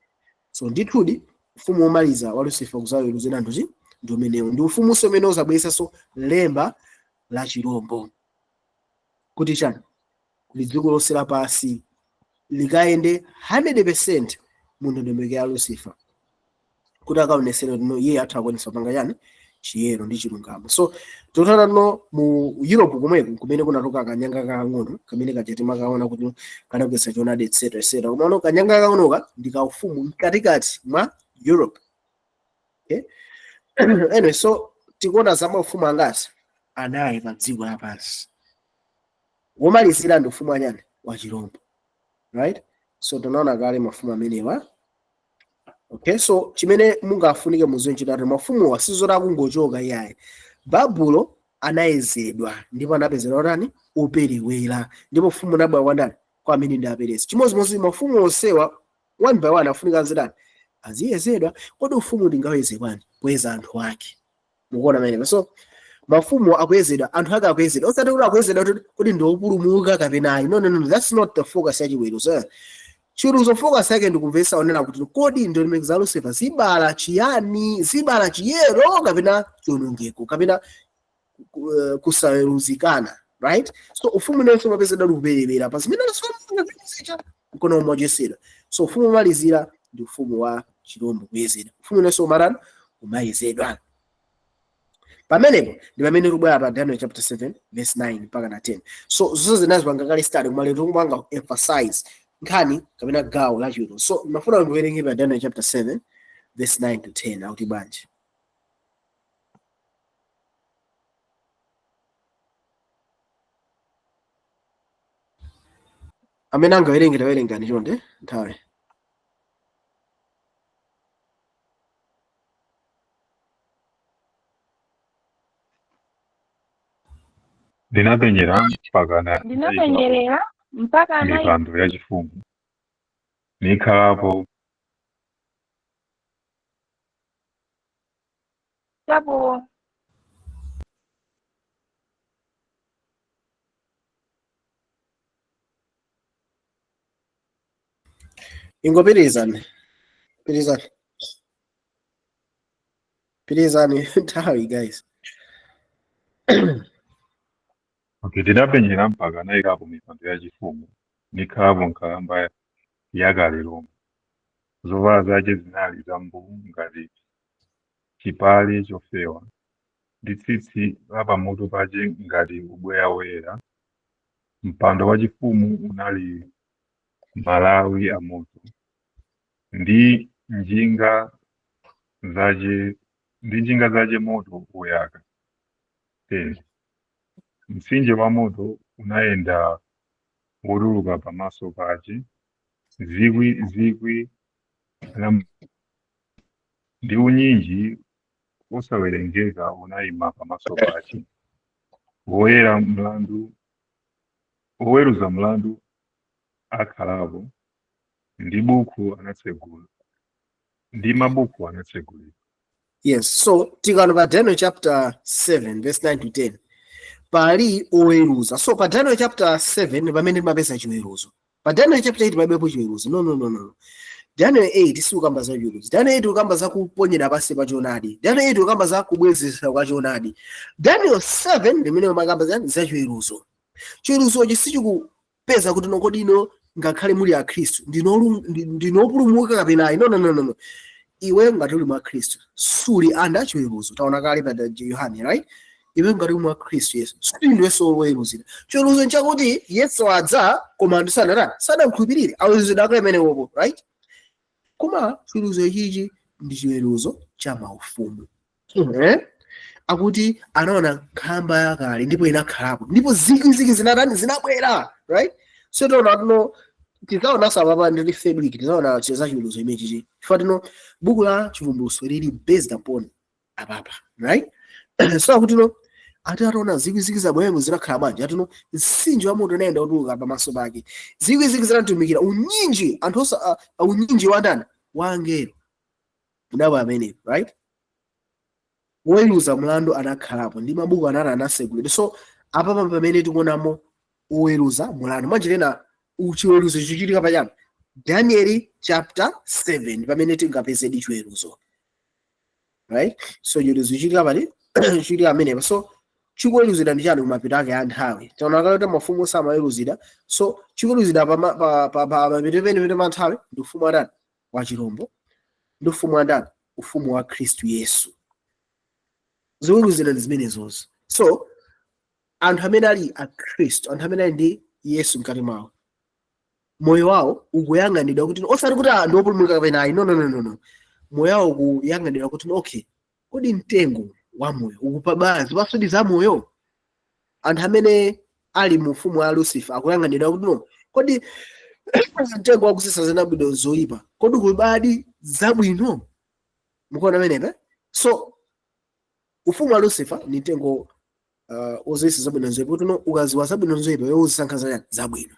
So ndithudi ufumu womaliza wa Lucifer kuzaweruza anthu ndi umenewu, ndi ufumunso umene uzabweretsanso lemba la chirombo, kuti chani? Kuti dziko lonse lapansi likayende 100% mu ndondomeko ya Lucifer, kuti akaonesere kuti no iye atha kukwanitsa kupanga chani? Chiyero ndi chilungamo. So totana no mu Europe komweko kumene kunatoka kanyanga kakang'ono kamene kaja timakaona kuti kanagwetsa choonadi, etc, etc. Komano kanyanga kakang'onoka ndi kaufumu mkatikati mwa Europe, okay? Anyway, so tikuona za maufumu angati? Anayi pa dziko lapansi. Womalizira ndi ufumu wachani? Wa chirombo, right? So tinaona kale mafumu amenewa, okay? So chimene mungafunike muziwe nchitatu, mafumuwa sizoti akungochoka iyayi. Babulo anayezedwa ndipo anapezedwa tani? Operewera. Ndipo ufumu unabwera kwa ndani? Kwa amene ndi Aperezi. Chimodzimodzi mafumu onsewa, one by one, afunika azitani? Aziyezedwa. Kodi ufumu ndingaweze bwanji? Kuyeza anthu ake. Mukuona pamenepa? So mafumu akuyezedwa, anthu ake akuyezedwa, osati kuti akuyezedwa kuti ndi opulumuka kapena ayi. No, no, no, that's not the focus ya chiweruzo. Chiweruzo focus yake ndikumvetsa onena kuti kodi ndondomeko za Lucifer zibala chiyani? Zibala chiyero kapena chiwonongeko kapena kusaweruzikana, right? So ufumu unenso umapezedwa kuperewera pa zimene zija mkono umochesera. So ufumu umalizira ndi ufumu wa chirombo kuyezedwa. Ufumu unenso umatani? Umayezedwa. Pamenepo ndi pamene tikubwera pa Daniel chapter 7 verse 9 mpaka na 10. So zonse zinazi pangakale study, koma lero tikupanga emphasize nkhani kapena gawo la chiweruzo. So mafuna ndiwerenge pa Daniel chapter 7 verse 9 to 10, akuti bwanji? Amene angawerenge, tawerengani chonde, nthawi. Ndinapenyera mpaka anayika Ndinapenyerera mpaka anayika mipando yachifumu, nikhalapo po Ingopitirizani, pitirizani, pitirizani nthawi, guys. Okay, ndinapenyera mpaka anayikapo mipando yachifumu, nikhalapo nkhalamba yakale lomwe. Zovala zake zinali zambu ngati chipale chofewa, ndi tsitsi la pamutu pake ngati ubweya woyera. Mpando wachifumu unali malawi amoto, ndi njinga zace moto woyaka. 10 Mtsinje wa moto unayenda wotuluka pamaso pace, zikwi zikwi ndi unyinji wosawerengeka unayima pamaso pace. Woweruza mlandu akhalapo, ndi buku anatsegula, ndi mabuku anatsegulidwa. Yes, so tikaona pa Daniel chapter 7 verse 9 to 10, pali oweruza. So pa Daniel chapter 7 pamene timapeza chiweruzo. Pa Daniel chapter 8 palibepo chiweruzo. No, no, no, no. Daniel 8 sikukamba za chiweruzo. Daniel 8 ukamba za kuponyera pansi pa choonadi. Daniel 8 ukamba za kubwezeretsa kwa choonadi. Daniel 7 ndimene umakamba za chiweruzo. Chiweruzochi sichikupeza kuti nokodino ngakhale muli akhristu ndinopulumuka kapena ayi. No, no, no, no, no. Iwe ngati uli mwa Khristu suli under chiweruzo. Taona kale pa Yohane, right? Iwe ngati uli mwa Khristu Yesu suli ndiwenso woweruzira. Chiweruzo nchakuti Yesu adza koma anthu sanatani, sanamkhulupirire, aweruzidwa akale amenewopo, right? Koma chiweruzo ichichi ndi chiweruzo cha maufumu, eh? Akuti anaona nkhalamba yakale ndipo inakhalapo, ndipo zikwi zinatani, zinabwera, right? So tiona tuno, tizaonanso apapa ndi third week, tizaona za chiweruzo imene chichi, chifukwa tino buku la Chivumbulutso lili based upon apapa, right? So akuti no, ati ataona zikwi zabwemo zinakhala bwanji, atino mtsinje wa moto unayenda kutuluka pamaso pake, zikwi zinatumikira, unyinji anthu osa unyinji wa ndani, wa angelo unapo amenepo, right? Woweruza mlandu anakhalapo ndi mabuku anati anasegulidwa. So apapa pamene tikuonamo oweruza mlandu mwanjirena, chiweruzo chichitika pachani? Daniel chapter 7 pamene tingapezedi chiweruzo, right? So chiweruzo chichitika pati? Chichitika amenepa. So chikuweruzidwa ndi chani kumapeto ake a nthawi? Taona kale kuti mafumu samaweruzidwa. So chikuweruzidwa pa mapeto penepene pa nthawi ndi ufumu wa ndani? Wa chirombo, ndi ufumu wa ndani? Ufumu wa Khristu Yesu. Zikuweruzidwa ndi zimenezozo. So anthu amene ali akhristu, anthu amene ali ndi Yesu mkati mwawo, moyo wawo ukuyang'anidwa kuti osati kuti ndi opulumuka kapena ayi. No, no, no, no, no. Moyo wawo ukuyang'anidwa kuti, okay, kodi mtengo wa moyo ukupabala zipatso za moyo? Anthu amene ali mu ufumu wa Lucifer akuyang'anidwa kuti, no, kodi mtengo wakusesa zabwino zoyipa, kodi ukubadi zabwino? Mukuona amenepa? So ufumu wa Lucifer ni mtengo ozoyesa zabwino zoyipa, kuti no, ukaziwa zabwino zoyipa, iwe uzisankha zabwino.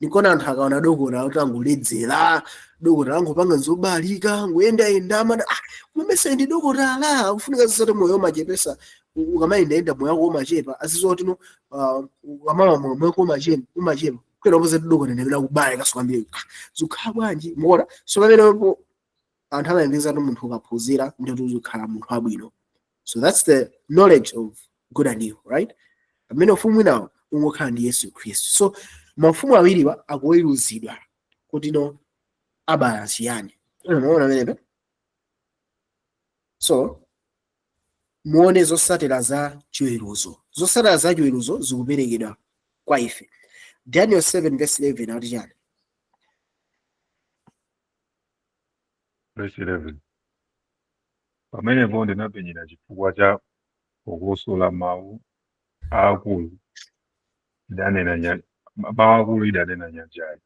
Nikona anthu akaona dokota kuti angoledzera, dokota angopanga zobalika, angoyendayenda, amati, "Ah, kumamese ndi dokotala." Akufunika zisati moyo umachepesa ukamayendayenda, moyo wako umachepa, azizoti no, ukamama moyo wako umachepa kwena opoza dokota ndamene akubaya kaso kwambiri. Ah, zikukhala bwanji? Mukuona? So pamenepo anthu amayembekeza kuti munthu ukaphunzira ndikuti uzikhala munthu wabwino. So that's the knowledge of good and evil, right? Pamene ufumu winawo ungokhala ndi Yesu Khristu. So mafumu awiriwa akuweruzidwa kuti no, abala chiyani? Unaona pamenepo? So muone zotsatira za chiweruzo. Zotsatira za chiweruzo zikuperekedwa kwa ife. Daniel 7 verse 11 akuti chani? Verse 11. Pamenepo ndinapenyera chifukwa cha phokoso la mawu aakulu idanena mawu akulu idanena nyanjayi.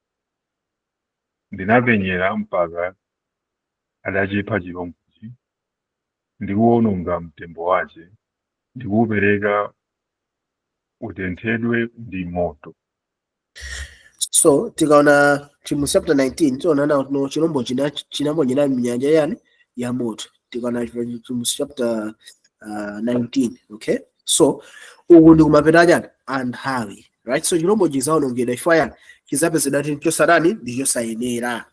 Ndinapenyera mpaka adachipha chirombochi ndi kuwononga mtembo wace ndi kuwupereka utenthedwe ndi moto. So tikaona chimu chapter 19, tiona nawo no chirombo chinaponyera mnyanja yani ya moto. Tikaona chimu chapter 19, okay? So uku ndi kumapeto achani anthawi, right? So chirombo chizawonongedwa chifukwa yani chizapezedwa kuti chosatani, ndi chosayenera.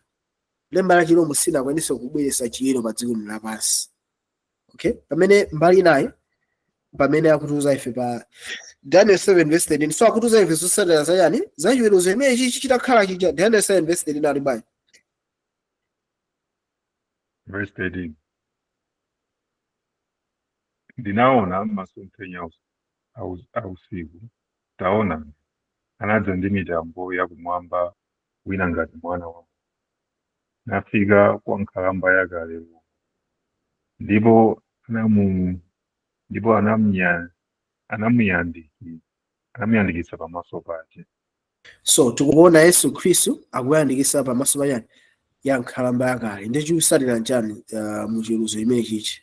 Lemba la chilombo silinakwanise kubweretsa chiyero pa dziko lino lapansi, okay? Pamene mbali naye, pamene akutiuza ife pa Daniel 7 verse 13, so akutiuza ife zotsatira zachani? Zachiweruzo imene chichi chitakhala chija. Daniel 7 verse 13 ali bwanji? Verse 13: Ndinaona masomphenya ausiku, taonani, anadza ndi mitambo yakumwamba wina ngati mwana wa munthu, nafika kwa Nkhalamba yakale, ndipo anamuyandikitsa pamaso pake. So tikuona Yesu Khristu akuyandikitsa pamaso pachani? Ya Nkhalamba yakale. Ndi chikutsatira nchani muchiweruzo imene chichi?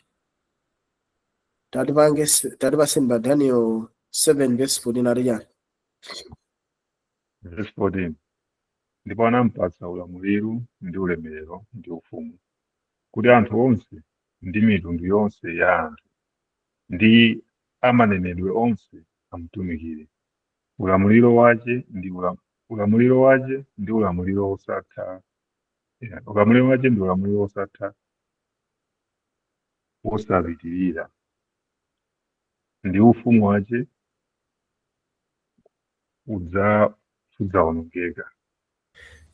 Tatipange, tatipase pa Daniel 7 verse 14, ati chani? Verse 14: Ndipo anampatsa ulamuliro ndi ulemerero ndi ufumu, kuti anthu onse ndi mitundu yonse ya anthu ndi amanenedwe onse amutumikire. Ulamuliro wace ndi ulamuliro wosatha, yeah, ulamuliro wace ndi ulamuliro wosatha wosapitirira, ndi ufumu wace sudzawonongeka.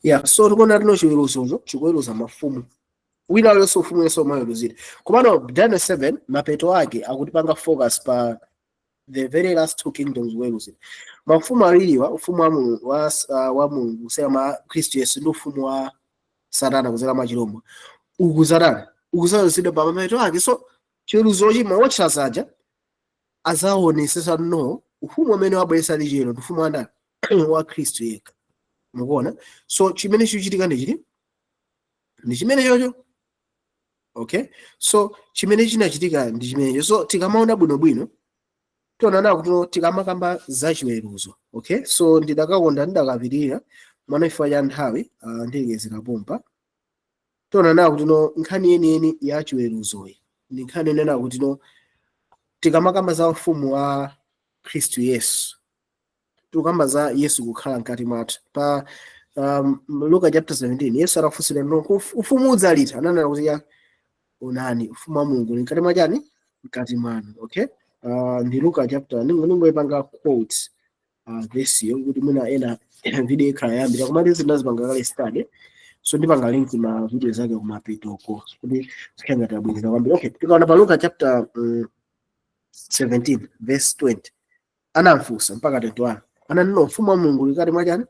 Yeah, so tikuona tino chiweruzocho chikuweruza mafumu wina aliyense, ufumu yense umaweruzira. Komano Daniel 7 mapeto ake akutipanga focus pa the very last two kingdoms kuweruzira mafumu awiriwa, ufumu wa Mulungu, wa Mulungu kudzera mwa Khristu Yesu ndi ufumu wa Satana kudzera mwa chilombo. Uku satana ukuzaweruzidwa pa mapeto ake. So chiweruzochi, mawotcha zaja azaonesesa no ufumu umene wabweretsa ndi chiyero ndi ufumu wa ndani? Wa Khristu yekha. Mukuona? So chimene chikuchitika ndi chiti? Ndi chimene chocho, okay? So chimene chinachitika ndi chimenecho. So tikamaona bwinobwino, tionana kuti tikamakamba za chiweruzo, okay, so ndidakakonda ndidakapitirira mwana, chifukwa cha nthawi ndilekeza pompa. Tionana kuti no nkhani yeniyeni ya chiweruzoyi ndi nkhani yenena kuti no tikamakamba za ufumu wa Khristu Yesu, tikukamba za Yesu kukhala mkati mwathu. Pa Luka chapter 17, Yesu atafunsidwa no ufumu udzalita, ananena kuti ya onani, ufumu wa Mulungu uli mkati mwa chani? Mkati mwanu, okay? Ndi Luka chapter, ningoyipanga quote verse yo kuti mwina ena video ikhala yambira, koma ndizi ndazipanga kale study, so ndipanga link ma video zake kumapitoko kuti zikhale ngati abwinira kwambiri, okay? Tikaona pa Luka chapter 17 verse 20, anamfunsa mpaka 21, ananena ufumu wa Mulungu uli mkati mwachani?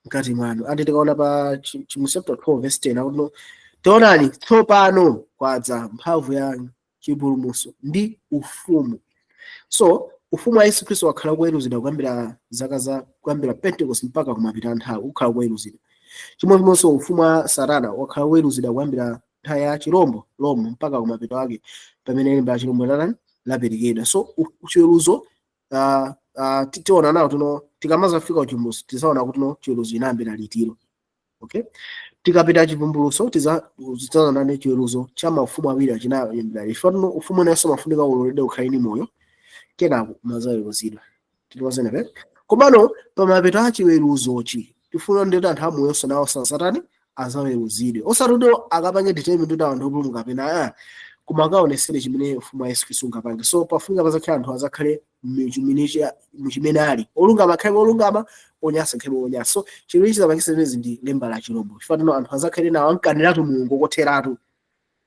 Mkati mwanu. Ati tikaona pa Chimu chapter 12 verse 10, akuti no taonani, tsopano kwadza mphamvu ya chipulumutso ndi ufumu. So ufumu wa Yesu Khristu wakhala kuweruzidwa kuyambira zaka za kuyambira Pentecost mpaka kumapita nthawi, ukhala kuweruzidwa. Chimodzimodzinso ufumu wa Satana wakhala kuweruzidwa kuyambira nthawi ya chirombo Rome mpaka kumapeto ake pamene lemba la chirombo latani? Laperekedwa. So chiweruzo tiona nawo tuno tikamazafika kuchivumbulutso, tizaona kuti no chiweruzo inayambira litiro, okay? Tikapita Chivumbulutso, tizaona nane chiweruzo cha maufumu awiri achinayambira liti. Tuno ufumu unenso mafunika uloledwe ukhale ni moyo, kenako mazaweruzidwa. Titiwazenepe. Komano pamapeto a chiweruzochi, tifuna ndeti anthu amoyonso nawo sasatani azaweruzidwe, osati kuti akapange determine kuti anthu opulumuka kapena a, koma akaonesere chimene ufumu wa Yesu Khristu ungapange. So pafunika pazakhale anthu azakhale muchimene ali olungama, akhale olungama, onyasa akhale onyasa. So chimene chizapangisa zimenezi ndi lemba la chirombo, chifukwa tino anthu azakhale nawo ankaniratu Mulungu kotheratu,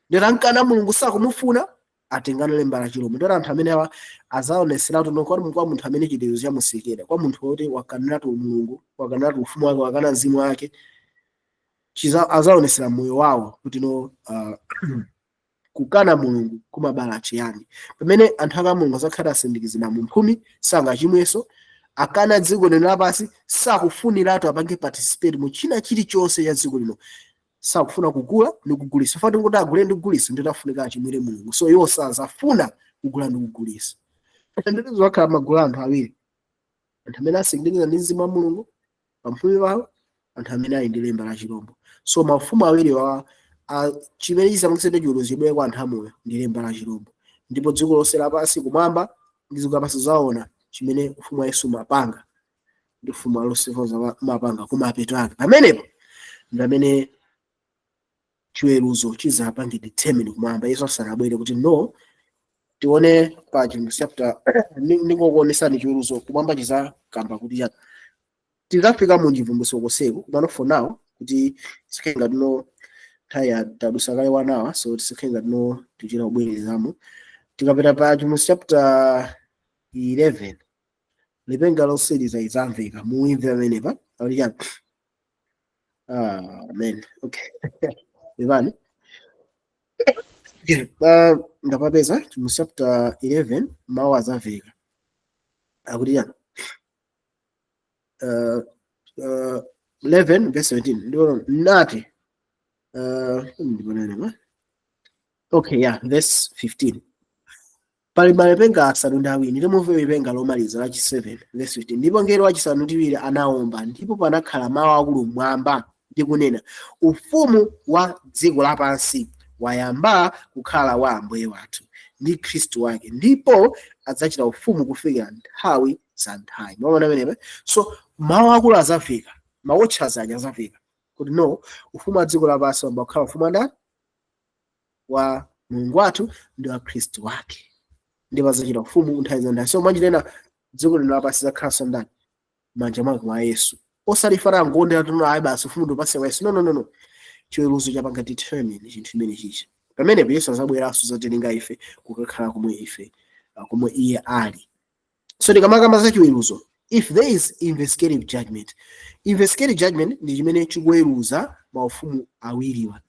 ndeti ankana Mulungu, sakumufuna, atengano lemba la chirombo. Ndoti anthu amene awa azaoneseratu no kwa munthu amene chiweruzo chamusekera, kwa munthu woti wakaniratu Mulungu, wakaniratu ufumu wake, wakana mzimu wake, azaonesera moyo wawo kuti no kukana Mulungu kumabala chiyani. Pamene anthu aka Mulungu azakhala asindikizira mu mphumi, sangachimwenso, akana dziko lino lapansi, sakufuniratu apange participate mu china chilichonse cha dziko lino, sakufuna kugula ndi kugulisa. Fati kuti agule ndi kugulisa nditafunika achimwire Mulungu, so iwo sazafuna kugula ndi kugulisa. Nditi zakhala magulu anthu awiri: anthu amene asindikiza ndi mzimu wa Mulungu pamphumi pawo, anthu amene ali ndi lemba la chirombo. So mafumu awiri wa chimene chizapangitsa chiweruzo chibwere kwa anthu amoyo ndi lemba la chirombo, ndipo dziko lonse lapansi, kumwamba ndi dziko lapansi zaona chimene ufumu wa Yesu umapanga ndi ufumu wa Lucifer umapanga kumapeto ake. Pamenepo ndi amene Chiweruzo chizapange determine kumwamba Yesu asanabwere kuti no tione pa Chivumbulutso chapter ndingokuonesani chiweruzo kumwamba chizakamba kuti chani. Tizafika mu Chivumbulutso koseko, komano for now kuti tisikhe ngati no nthawi tadusa kale 1 hour, so tisikhe ngati no tichita kubwerezamo. Tikapita pa Chivumbulutso chapter 11, lipenga losiriza izamveka, muimve pamenepa akuti chani. Ah, amen. Okay, ivani. Okay, ndapapeza mu chapter 11, mawu azamveka akuti chani? 11 verse 17 ndipo nati ndiponene ma okay, yeah, verse 15, pali malipenga asanu ndi awiri, ndipo mumve lipenga lomaliza lachi 7, verse 15, ndipo mngelo wachisanu ndi chiwiri anawomba, ndipo panakhala mawu akulu mmwamba ndi kunena, ufumu wa dziko lapansi wayamba kukhala wa Ambuye wathu ndi Khristu wake, ndipo adzachita ufumu kufikira nthawi za nthawi. Mwaona pamenepa? So mawu akulu azafika, mawotchazi aja azafika kuti no, ufumu wa dziko lapansi wayamba kukhala ufumu wa ndani? Wa Mulungu wathu ndi wa Khristu wake, ndipo adzachita ufumu nthawi za nthawi. So mwanjira dziko lino lapansi zakhalanso ndani? Manja mwake mwa Yesu, osati fana ngondera tuno, ayi basi, ufumu ndipase wa Yesu. No, no, no, no. Chiweruzo chapanga determine chinthu chimene chichi. Pamenepo Yesu azabweranso zatenga ife kukakhala komwe ife komwe iye ali. So tikamakamba za chiweruzo, if there is investigative judgment, investigative judgment ndi chimene chikuweruza maufumu awiriwa,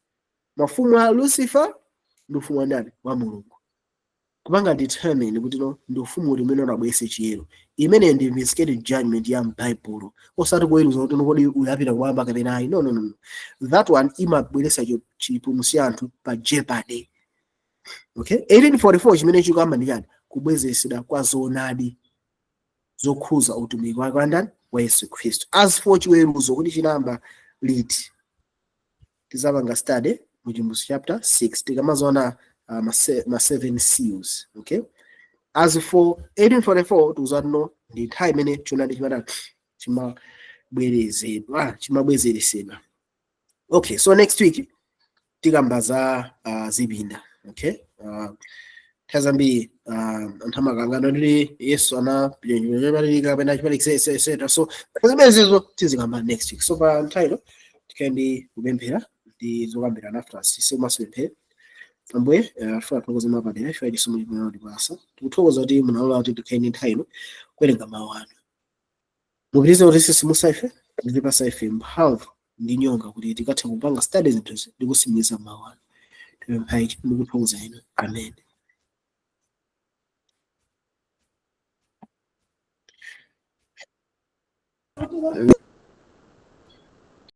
mafumu a Lucifer ndi ufumu wa ndani? Wa Mulungu, kupanga determine kuti no, ndi ufumu uti umene unabweretse chiyero. Imene ndi investigative judgment ya m'Baibulo, osati kuweruza kuti no, kodi uyapita kumwamba kapena ayi. No, no, no, no. That one imabweretsa chipulumutso cha anthu pa jeopardy. Okay, 1844 chimene chikuyamba ndi chani? Kubwezeresedwa kwa zoonadi zokhuza utumiki wake wa ndani? Wa Yesu Khristu. As for chiweruzo kuti chinayamba liti, tizapanga study mu Chivumbulutso chapter 6 tikamazoona ma seven seals. Okay, as for 1844, tikuzati no, ndi nthawi imene choonadi chimatani? Chimabwerezedwa, chimabwezeresedwa. Okay, so next week tikamba za zipinda. Okay, nthawi zambiri anthu amakangana ndi Yesu anapita kapena chipalika, etc. So zimenezo tizikamba next week. So pa nthawi tikhale ndi kupemphera ndi zokambirana after simasipemphere. Ambuye, afuna thokoze mapadera ife chisomo chimene mutipasa. Tikuthokoza kuti munalola kuti tikhale ndi nthawi ino kuwerenga mawu anu. Mupitirize kuti sisimusa ife, nditipasa ife mphamvu ndi nyonga kuti tikathe kupanga studies zinthuzi ndi kusimikiza mawu anu. Tipempha ichi ndikuthokoza inu, amen.